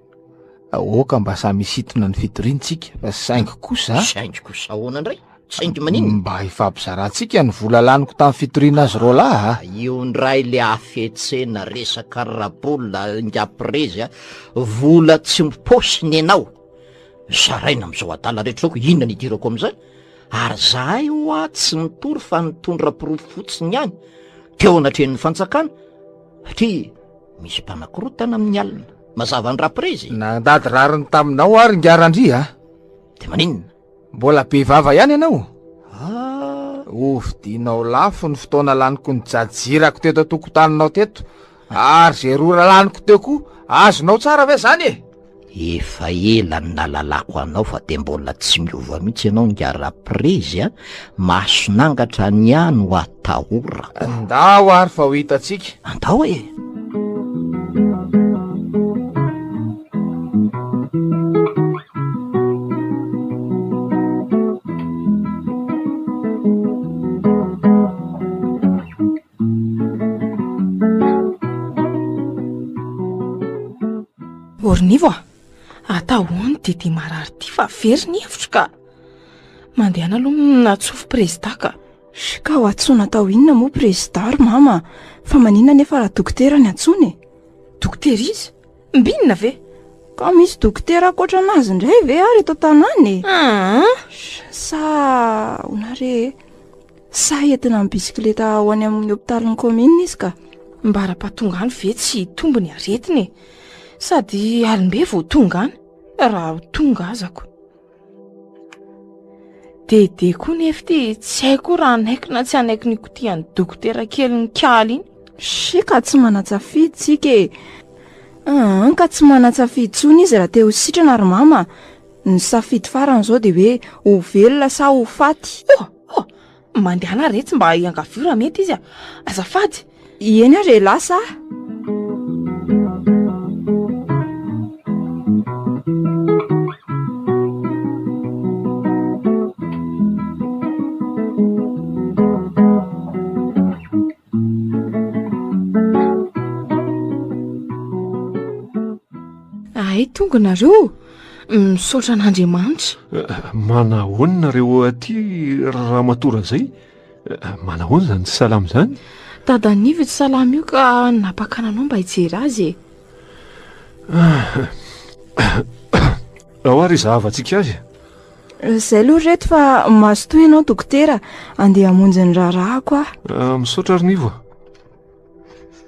Aoka mba samy hisintona ny fitoriana tsika fa saingy kosa. Saingy kosa ahoana indray? Saingy maninona? Mba hifampizarantsika ny vola laniko tamin'ny fitoriana azy roalahy a! Io indray le hafetsena resaka rabola ingahy Prezy a! Vola tsy mipaosy nenao! Zaraina amin'izao adala rehetra izao ko inona ny idirako amin'izay? Ary zahay hoa tsy nitory fa nitondra porofo fotsiny ihany teo anatrehan'ny fanjakana satria misy mpanakorotana amin'ny alina. Mazava ny raprezy e! Nandady rariny taminao ary ingahy Randria a! Dia maninona? Mbola be vava ihany ianao? Ah! Hovidianao lafo ny fotoana laniko nijajirako teto an-tokotaninao teto Ary ze rora laniko teo koa azonao tsara ve zany e? Efa ela ny nalalako anao fa de mbola tsy miova mihitsy ianao ingahy Raprezy a, mason'angatra ny ahy no atahorako. Ndao ary fa ho hitantsika. Andao e! Ornivo a! Atao ahoana ity dia marary ity fa very ny hevitro ka! Mandehana aloha natsofy prezida ka! Ka ho antsoina atao inona moa prezida ry mama? Fa maninona nefa raha dokotera ny antsoina e? Dokotera iza? Mbinina ve? Ka misy dokotera ankoatra anazy indray ve ary eto an-tanàna e? Sa ahoana re e? Sa entina amin'ny bisikileta ho any amin'ny hopitalin'ny kaominina izy ka? Mbara-pahatonga any ve tsy hitombo ny aretina e? Sady alim-be vao tonga any, raha ho tonga azako. Dede koa nefa ity tsy haiko koa raha hanaiky na tsy hanaiky ny kotian'ny dokotera kelin'ny kaly iny. She ka tsy manan-tsafidy tsika e! An ka tsy manan-tsafidy intsony izy raha te ho sitrana ry mama. Ny safidy farany izao dia hoe ho velona sa ho faty. Oh! Oh! Mandehana retsy mba iangavio raha mety izy a! Azafady! Eny ary e, lasa aho. Hay tonga nareo! Misaotra an'Andriamanitra. Manahoana nareo aty ramatoa Razay? Manahoana izany tsy salama izany? Dadan'ivo tsy salama io ka nampakana anao mba hijery azy e. Ao ary izahavantsika azy. Izay aloha ry reto fa mazotoa ianao dokotera, andeha hamonjy ny raharahako aho. Ah, misaotra ry Nivo.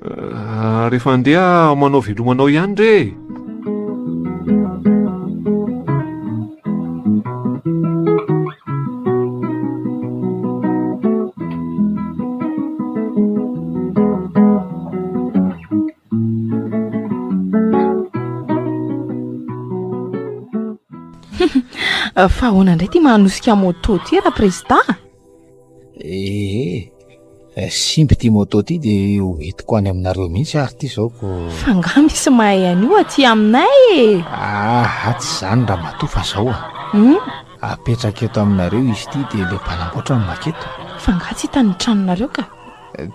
Ah, rehefa handeha manao veloma anao ihany re e. Fa ahoana indray ity manosika moto ity ra prezida? Ee, eh, simba ity moto ity de ho entiko any aminareo mihitsy ary ity zao ko. Fa nga misy mahay an'io aty aminay e? Ah, tsy izany ramatoa fa zao a. Hmm? Apetraka eto aminareo izy ity de le mpanamboatra no maketo. Fa nga tsy hitan'ny tranonareo ka?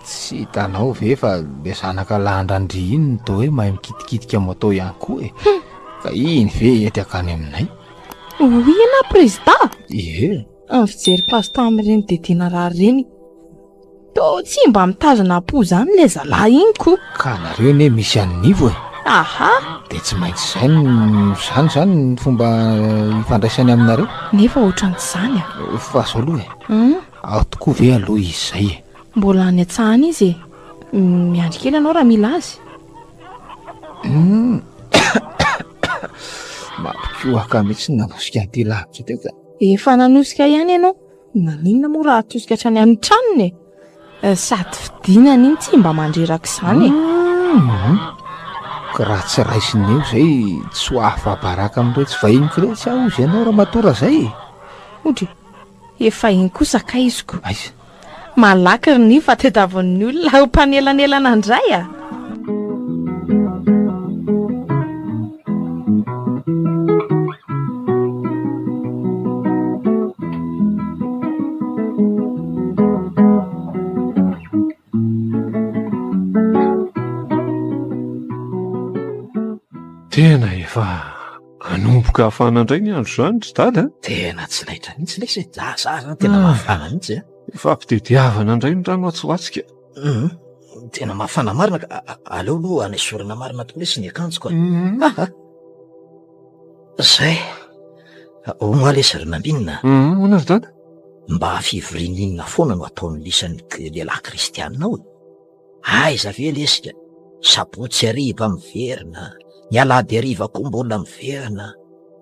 Tsy hitanao ve fa le zanaka lahin-dRandria iny no toa hoe mahay mikitikitika moto ihany koa e. Ka iny ve hety hankany aminay? Hoy ianao prezida? Ie. Ny fijeriko azy tamin'ireny Dede narary ireny, toa tsy mba mitazona am-po izany ilay zalahy iny ko. Ka nareo anie misy an'i Nivo e. Aha. Dia tsy maintsy izay no, izany izany ny fomba ifandraisany aminareo. Nefa ohatran'ny tsy izany a. Fa izao aloha e. Ao tokoa ve aloha izy izay e? Mbola any an-tsaha any izy e. Miandry kely ianao raha mila azy. Hum. Mampikohaka mihitsy ny nanosika an'ity lavitra teo ka. Efa nanosika ihany ianao. Maninona moa raha atosika hatrany amin'ny tranony e? Sady fidinana iny tsy mba mandreraka izany e. Hum. Ka raha tsy raisina eo izay tsy ho afa-baraka amin'iretsy vahiniko iretsy aho hozy ianao ramatoa Razay e. Odry. Efa iny kosa kay iziko. Aiza? Malaky ry Nivo fa tediavin'ny olona ho mpanelanelana indray a! Tena efa hanomboka hafana indray ny andro izany ry dada a! Tena tsy laitra mihitsy lesy e! Za za zany tena mafana mihitsy a! Efa ampitediavana indray ny rano atsy ho atsy ka! Hum, tena mafana marina ka, aleo aloha anesorana marina tokoa lesy ny akanjoko a! Aha! Zay! Hono hoa lesy ry Nambinina a! Hum, hono ry dada? Mba fivoriana inona foana no ataon'ny lisan'ny lehilahy kristianina ao e? Aiza ve lesika, sabotsy hariva miverina, ny alahady hariva koa mbola miverina,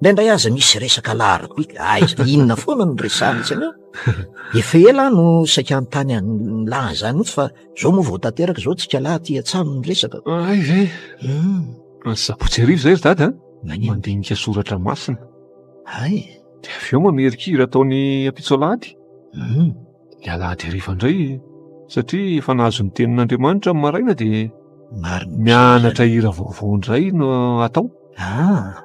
indraindray aza misy resaka alarobia, aiza, inona foana no resahana isany eo? Efa ela aho no saika hanontany an'lah an'izany mihitsy fa zao moa vao tanteraka zao tsika lahy aty an-tsano ny resaka. Hay ve? Ny sabotsy hariva izay ry dada a? Maninona? Mandinika soratra masina. Hay? Dia avy eo mamerin-kira ataony ampitso alahady. Ny alahady hariva indray, satria efa nahazo ny tenin'Andriamanitra amin'ny maraina dia Marina. mianatra hira vaovao indray no atao. Ah.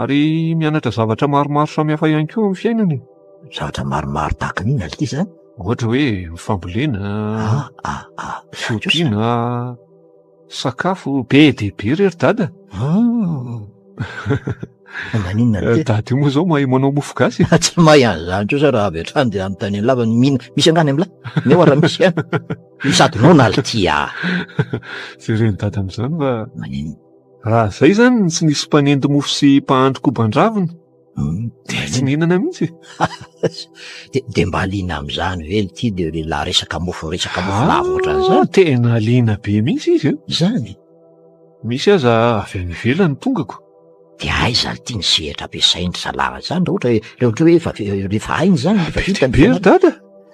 Ary mianatra zavatra maromaro samihafa ihany koa amin'ny fiainana e. Zavatra maromaro tahaka ny inona ity izany? Ohatra hoe ny fambolena, Ah, ah, ah. fiompiana, Sakafo be dia be re ry dada. Ah. Maninona ny Dada io moa izao mahay manao mofo gasy. Tsy mahay an'izany kosa raha avy hatrany dia anontaniany lava ny mihina. Misy angaha any amin'lah? Neo raha misy ihany. Sady noana ry ty ah. Jeren'i dada amin'izany fa Maninona? Raha izay izany tsy nisy mpanendy mofo sy mpahandro koban-dravina. Dia tsy nihinana mihitsy e. Dia dia mba liana amin'izany ve ity dia lehilahy resaka mofo resaka mofo lava ohatran'izany? Ah, tena liana be mihitsy izy e. Izany? Misy aza avy any ivelany tongako. Dia aiza ity ny sehatra ampiasain-dry zalahy izany raha ohatra hoe raha ohatra hoe efa rehefa hainy izany efa vita ny Be ry dada.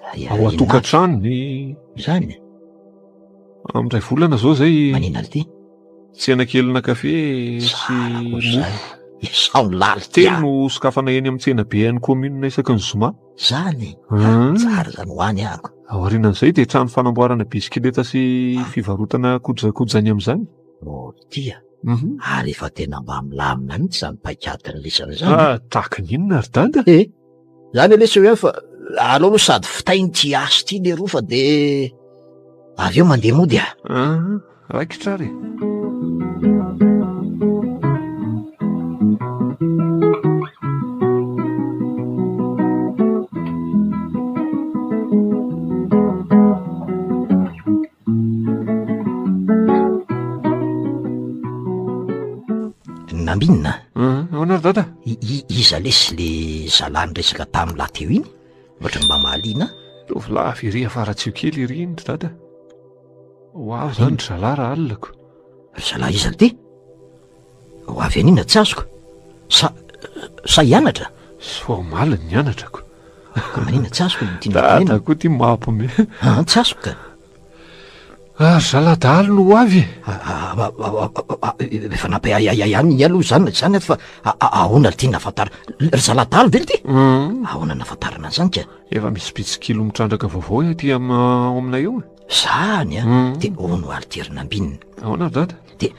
Ay, Ao an-tokantrano ny. Izany? Amin'ny iray volana izao izay. Maninona ity? Tsena kelina kafe sy mofo. Sao lalitra. Telo no sokafana eny amin'ny tsena be an'ny commune isaky ny zoma. Zany? Tsara zany ho any ako. Aorianan'izay dia trano fanamboarana bisikileta sy fivarotana kojakojany amin'izany. Oh tia. Mhm. Ary efa tena mba milamina mihitsy izany paikadin'ny lisany izany. Ah, tahaka ny inona ry dada? Eh, zany aloha tsy hoe fa aleo aloha sady fitainy ity asa ity leroa fa de avy eo mandeha mody ah. Ah. Raikitra ary e! Nambinina? Ahoana ry dada? Iza lesy le zalahy niresaka tamin'lah teo iny? Ohatran'ny mba mahaliana ahy. Tovolahy avy ery afaratsio kely ery iny ry dada. Ho avy zany ry zalahy raha alina ko. Ry zalahy iza ity? Ho avy an'inona tsy azoko? Sa sa hianatra? Soa omaly ny nianatra ko. Ka maninona tsy azoko ny tianao tenenina? Dada koa ty mampime. Ah, tsy azoko ka. Ah, ry zalahy dahalo no ho avy e. Efa nampiahiahy ihany aloha izany izany fa ahoana ry ty nahafantarana? Ry zalahy dahalo ve ry ty? Ahoana nahafantarana an'izany ka? Efa misy mpitsikilo mitrandraka vaovao aty ao aminay eo e. Zany a! Dia hono alternambinina. Ahoana ry dada? Dia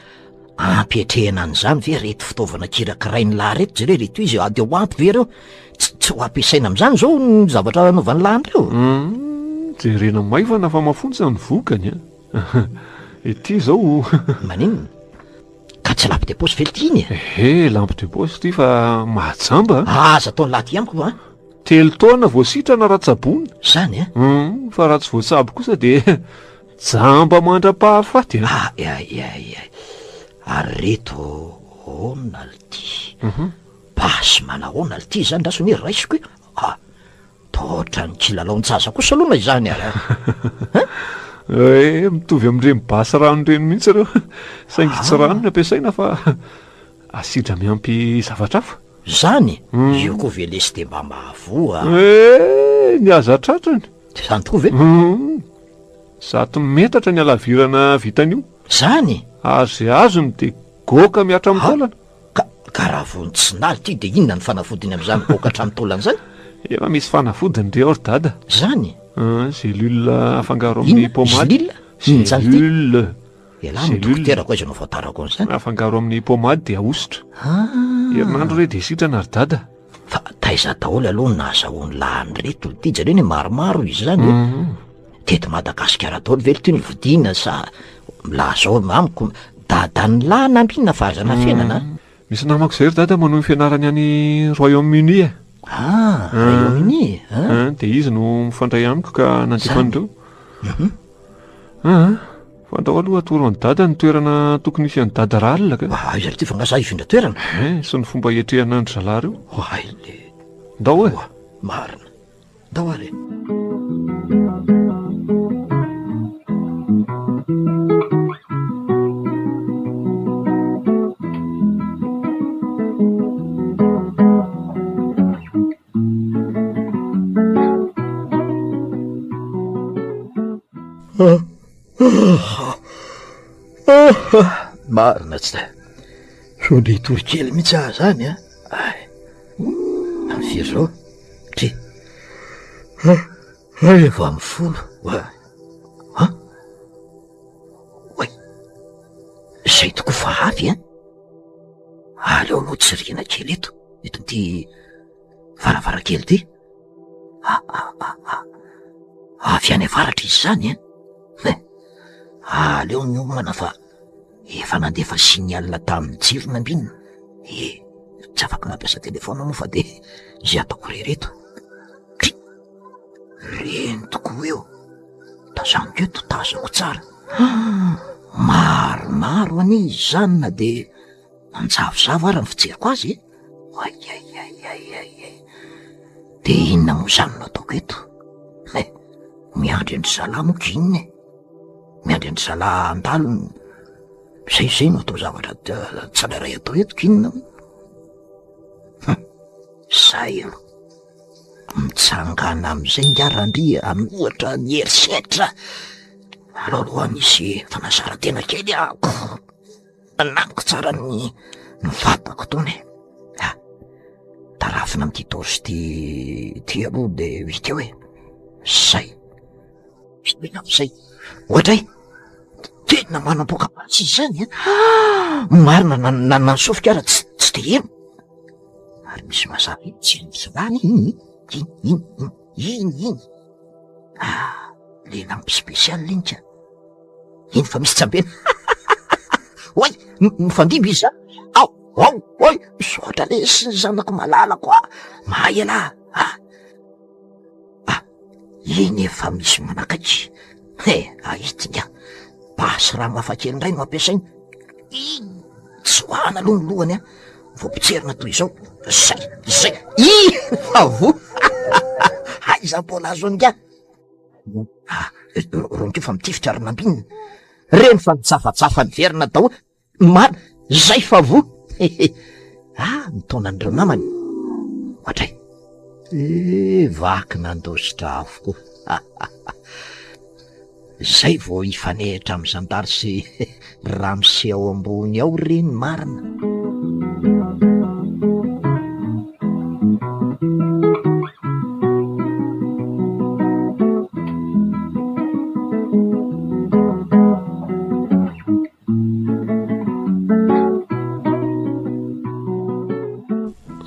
ampiatrehana an'izany ve reto fitaovana kirakirain'ny lahy reto? Jereo reto izy a, dia ho ampy ve ireo? Tsy tsy ho ampiasaina amin'izany izao ny zavatra anaovan'ny lahy an'ireo? Hum, jerena maivana fa mafonja ny vokany a. Ity izao. Maninona? Ka tsy lampe de poche ve ity iny e? Ehe, lampe de poche ity fa mahajamba a. Aza ataon'ny lahy aty amiko a. Telo taona vao sitrana raha tsaboina. Zany a? Hum, fa raha tsy voatsabo kosa dia jamba mandra-pahafaty a. Ah, ay, ay, ay. Ary reto ahoana lty? Basy manahoana lty zany raso anie raisiko e? Ah, toa ohatran'ny kilalaon-jaza kosa aloha na izany ary a. Eh, mitovy amin'ireny basy rano ireny mihitsy ireo. Saingy tsy rano no ampiasaina fa asidra miampy zavatra hafa. Zany? Io koa ve lesy de mba mahavoa a? Eh, ny aza tratrany. De zany tokoa ve? Hum. 100 metatra ny halavirana vitan'io. Zany? Ary ze azony de goaka mihatra amin'ny taolana. Ka, ka raha vao ny tsinaly ty de inona ny fanafodiny amin'izany goaka hatramin'ny taolana zany? Efa misy fanafodiny re ao ry dada. Zany? Hum, gélule afangaro amin'ny Inona? pomade. Gélule? Inona zany ty? Gélule. Ialahy no dokotera ko aiza no ahafantarako an'izany? Afangaro amin'ny pomade dia ahosotra. Ah. Herinandro re dia sitrana ry dada. Fa taiza daholo aloha no nahazahoan'ny lahy an'ireto ity? Jereo anie maromaro izy izany e. Mhm. Teto Madagasikara daholo ve ity no vidiana sa lazao amiko dadan'ny lahy nampiana fa aza nafenana a. Misy namako izay ry dada manohy ny fianarany any Royaume-Uni e. Ah, Royaume-Uni e. Dia izy no mifandray amiko ka nandefa an'ireo. Mhm. Ah, fa andao aloha atoro an'i dada ny toerana tokony hisy an'i dada rahalina ka. Aiza ry ty fa nga za hifindra toerana? Eh, sy ny fomba hiatrehana an-dry zalahy ireo. Oay le. Ndao e. Marina. Ndao ary e. Marina tsy da. Sao dia hitory kely mihitsy aho zany a. Ay. Amin'ny firy zao? Try. Efa amin'ny folo. Ha? Oay. Izay tokoa fa avy an. Aleo aloha tsirihina kely eto, eto amin'ity varavarankely ity. Ah, ah, ah, ah. Avy any avaratra izy izany an. Aleo miomana fa efa nandefa signal tamin'ny jiro nambinina. Eh, tsy afaka mampiasa telefaonina moa fa de izay ataoko irery eto. Kay! Reny tokoa eo. Tazaniko eto, tazako tsara. Maromaro anie izany na de manjavozavo ary ny fijeriko azy e. Aiaiaiaiaiai. De inona moa izany no ataoko eto? Eh, miandry an-dry zalahy moa ko inona e? Miandry an-dry zalahy handalo ny... Zay zay no atao zavatra tsirairay atao eto ko inona moa? Hum, zay aloha. Mitsangana amin'izay ingahy Randria hanohatra ny herisetra. Aleo aloha misy fanazaran-tena kely aho. Nanamiko tsara ny ny vatako tony e. Ah, tarafina amin'ity torche ity ity aloha de vita eo e. Zay. Zay amin'izay. Ohatray, tena manampoka basy izy zany an. Ah, marina na na na ny sofiko ara tsy tsy de heno. Ary misy mazava iny tsy misy rany iny iny iny iny iny iny. Ah, le lampe spéciale iny ka. Iny fa misy tsambena. Oay, mifandimby izy zany. Ao, ao, oay, misaotra lesy ny zanako malalako ah. Mahay ialahy. Ah. Ah, iny efa misy manakaiky. He, ahity nga. Basy rano hafa kely indray no ampiasaina. Iny, tsoahana aloha ny lohany ah. Vao potserina toy izao. Zay, zay. Ih, fa voa. Aiza mbola azo an'ingahy. Ah, rony koa fa mitifitra ry nambinina. Reny fa nijafajafa niverina daholo. Marina, zay fa voa. Ah, mitaona an'ireo namany. Ohatray. Eh, vaky nandositra avokoa. Zay vao hifanehitra amin'ny zandary sy ramose ao ambony ao re ny marina.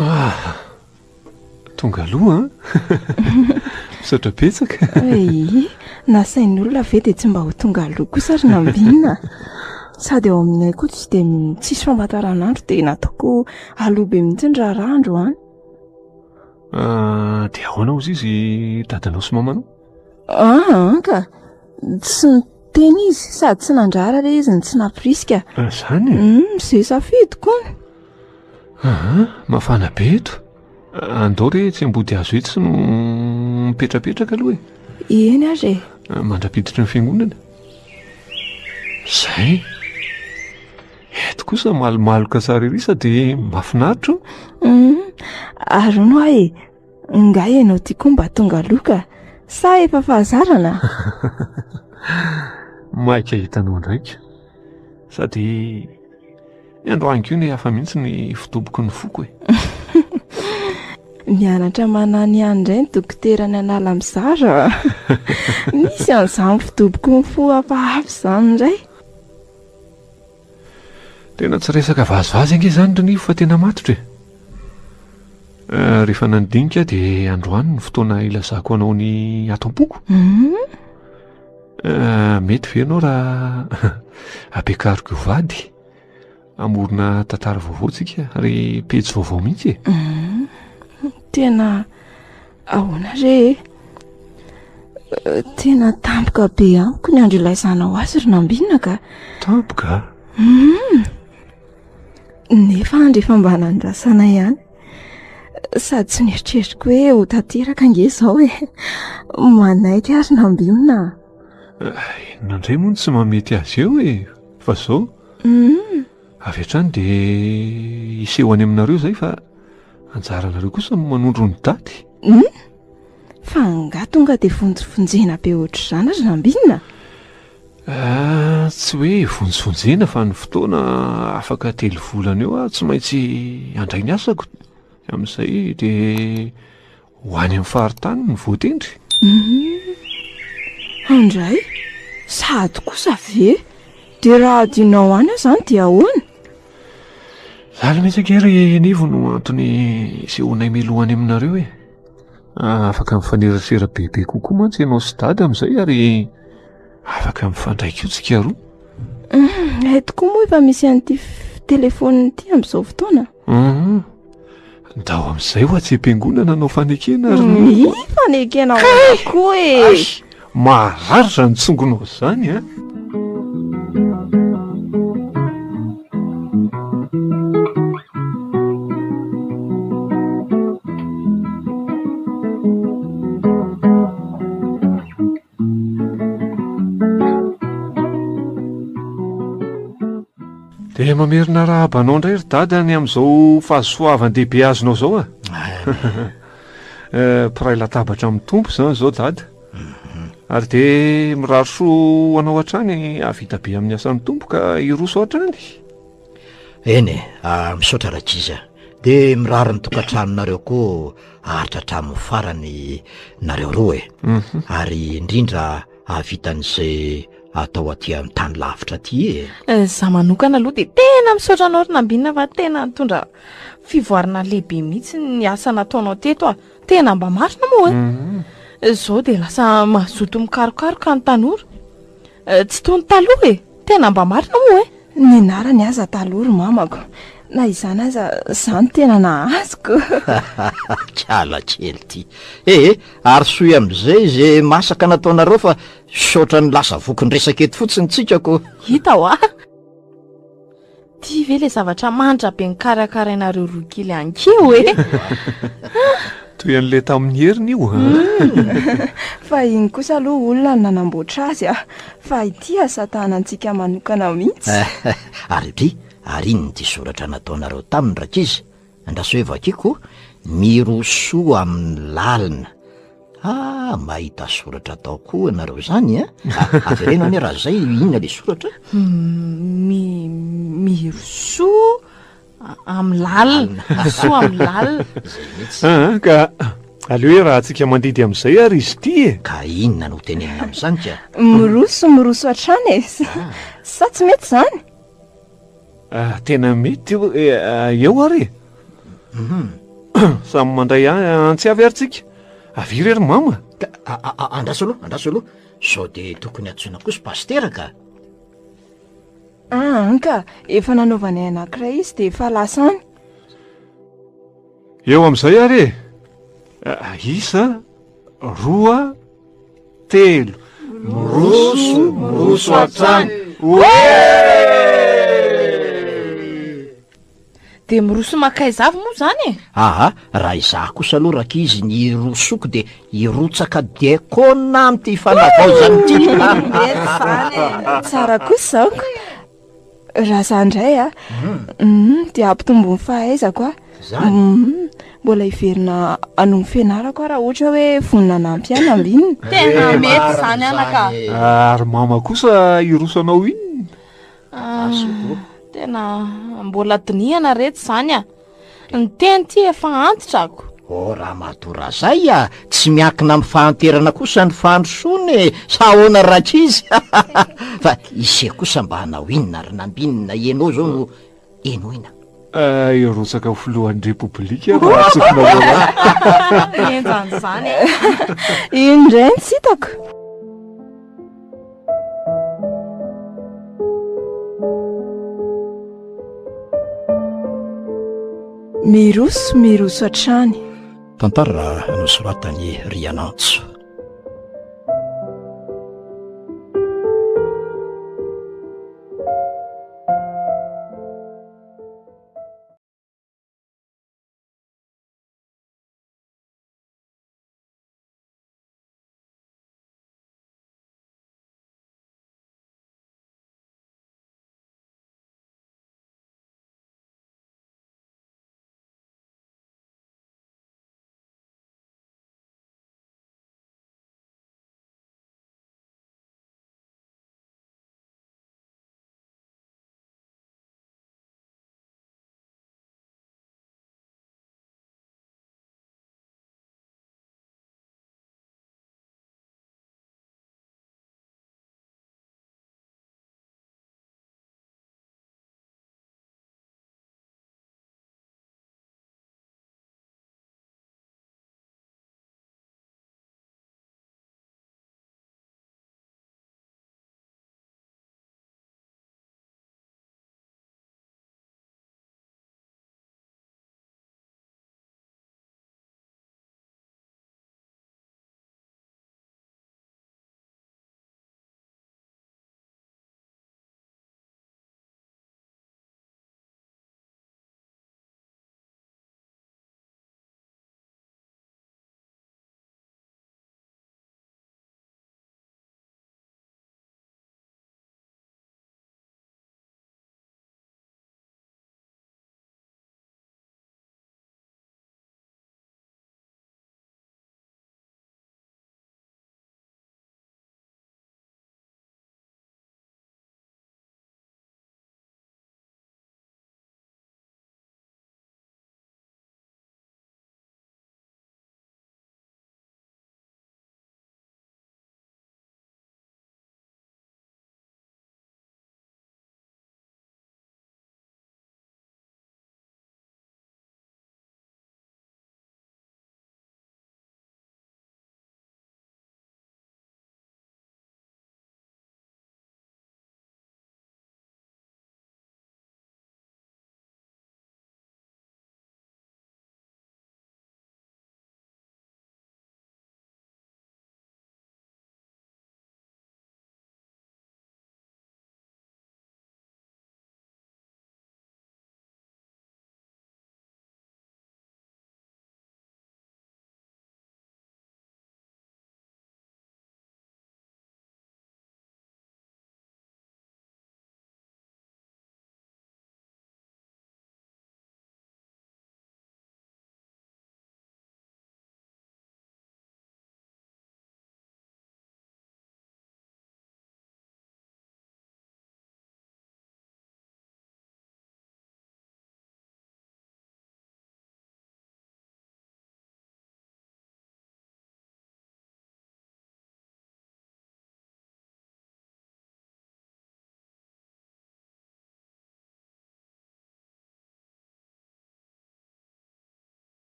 Ah, tonga aloha an! Misaotra betsaka. Eii, nasain'ny olona ve dia tsy mba ho tonga aloha kosa ry Nambinina? Sady ao aminay koa tsy dia tsisy famantaranandro dia nataoko aloha be mihitsy ny raharaha androany. Ah, dia ahoana hozy izy dadanao sy mamanao? Ah, ka. Tsy niteny izy sady tsy nandrara re izy no tsy nampirisika. Ah, zany e? Mm, izay safidiko hono. Aha, mafana be eto. Andao re etsy ambody hazo etsy no mipetrapetraka aloha e. Eny ary e. Mandra-piditry ny fiangonana. Zay. Eto kosa malomaloka tsara ery sady mahafinaritra. Mm, ary hono aho e, Nga ianao ty koa mba tonga aloha ka. Sa efa fahazarana? Maika hitanao ndraika. Sady ny androany koa ny hafa mihitsy ny fidoboky ny foko e. Mianatra manany ihany indray ny dokotera ny anala mizara. Misy an'izany fidoboky ny fo hafahafa izany indray. Tena tsy resaka vazivazy ange izany ry Nivo fa tena matotra e. Eh, rehefa nandinika aho dia androany ny fotoana ilazako anao ny ato am-poko. Mhm. Eh, mety ve ianao raha ampiakariko ho vady? Hamorona tantara vaovao tsika ary pejy vaovao mihitsy e. Hum, tena ahoana re e? Tena tampoka be amiko ny andro ilazanao azy ry Nambinina ka. Tampoka? Hum. Nefa andro efa mba nandrasana ihany. Sady tsy nieritreritiko hoe ho tanteraka ange izao e. Manaiky ary Nambinina. Inona indray moa no tsy mahamety azy eo e? Fa izao, avy hatrany dia hiseho any aminareo izay fa anjaranareo kosa no manondro ny daty. Hum? Fa angaha tonga dia vonjivonjena be ohatr'izany ry Nambinina? Ah, tsy hoe vonjivonjena fa ny fotoana afaka telo volana eo aho tsy maintsy handray ny asako. Amin'izay dia Ho any amin'ny faritany ny voatendry? Hum, handray? Sady kosa ve? Dia raha adinao any aho izany dia ahoana? Izany mihitsy ange ry Nivo no antony isehoanay mialoha any aminareo e. Ah, afaka mifanerasera bebe kokoa mantsy ianao sy Dada amin'izay ary afaka mifandray koa tsika roa. Hum, hay tokoa moa efa misy an'ity telefaonina ity amin'izao fotoana. Hum. Ndao amin'izay ho atsy am-piangonana hanao fanekena ry Ny fanekena ahoana koa e? Marary izany tsongonao izany a! Dia mamerina arahaba anao indray ry dada ny amin'izao fahasoavan-dehibe azonao izao a. Eh, mpiray latabatra amin'ny Tompo izany izao dada. Mhm. Ary dia mirary soa ho anao hatrany hahavita be amin'ny asan'ny Tompo ka hiroso hatrany. Eny e, ah, misaotra rankizy a. Dia mirary ny tokantranonareo koa haharitra hatramin'ny farany nareo roa e. Mhm. Ary indrindra hahavita an'izay atao aty amin'ny tany lavitra aty e. Eh, za manokana aloha dia tena misaotra anao ry Nambinina fa tena nitondra fivoarana lehibe mihitsy ny asa nataonao teto a. Tena mba marina moa e. Mhm. Izao dia lasa mazoto mikarokaroka ny tanora. Eh, tsy toy ny taloha e. Tena mba marina moa e. Ny anarany aza taloha ry mamako. Na izany aza, za no tena nahazoko. Kala kely ty. Eh, ary soy amin'izay izay masaka nataonareo fa saotra ny lasa vokin-dresaka eto fotsiny tsika ko. Hita hoa. Ty ve le zavatra manitra be nikarakarainareo roa kely ankeo e? Toy an'ilay tamin'ny heriny io a. Fa iny kosa aloha olona no nanamboatra azy a. Fa ity asa tanantsika manokana mihitsy. Ary dry, ary inona ity soratra nataonareo taminy rankizy? Andraso hoe vakiko, mirosoa amin'ny lalina. Ah, mahita soratra atao koa ianareo izany a! Ah, avereno anie raha izay, inona le soratra? Mi, mirosoa amin'ny lalina, mirosoa amin'ny lalina. Izay mihitsy. Ah, ka aleo hoe raha antsika mandidy amin'izay ary izy ity e! Ka inona no tenenina amin'izany ka? Miroso, miroso hatrany e! Sa tsy mety izany? Ah, tena mety io eh, ah, eo ary e. Mhm. Samy mandray antsy avy ary tsika. Avia re ry mama. Ka, andraso aloha, andraso aloha. Sao dia tokony antsoina kosa pasitera ka. Ah, anka, efa nanaovanay anankiray izy dia efa lasa any. Eo amin'izay ary e. Ah, isa, roa, telo. Miroso, miroso hatrany. Dia miroso mankaiza avy moa izany e? Aa, raha izaho kosa aloha rankizy ny hirosoko dia hirotsaka diakona amin'ity fanavaozana ity. Mety izany e. Tsara kosa izao ko. Raha za indray a, mm, dia hampitombo ny fahaizako aho. Zany? Mm, mbola hiverina hanohy ny fianarako aho raha ohatra hoe vonona hanampy ahy Nambinina. Tena Eh, mety marina izany anaka. izany e. Ary mama kosa hiroso anao inona? Ah, tena mbola dinihana retsy izany a. Ny teny ity efa antitra ako. Oh ramatoa Razay a! Tsy miankina amin'ny fahanterana kosa ny fandrosoana e! Sa ahoana rankizy? Fa ise kosa mba hanao inona ry Nambinina ianao izao no henoina. Eh, hirotsaka ho filohan'ny Repoblika aho raha antsofinareo ahy. Henjana izany e. Iny indray no tsy hitako. Miroso miroso hatrany. Tantara nosoratan'i Rianantso.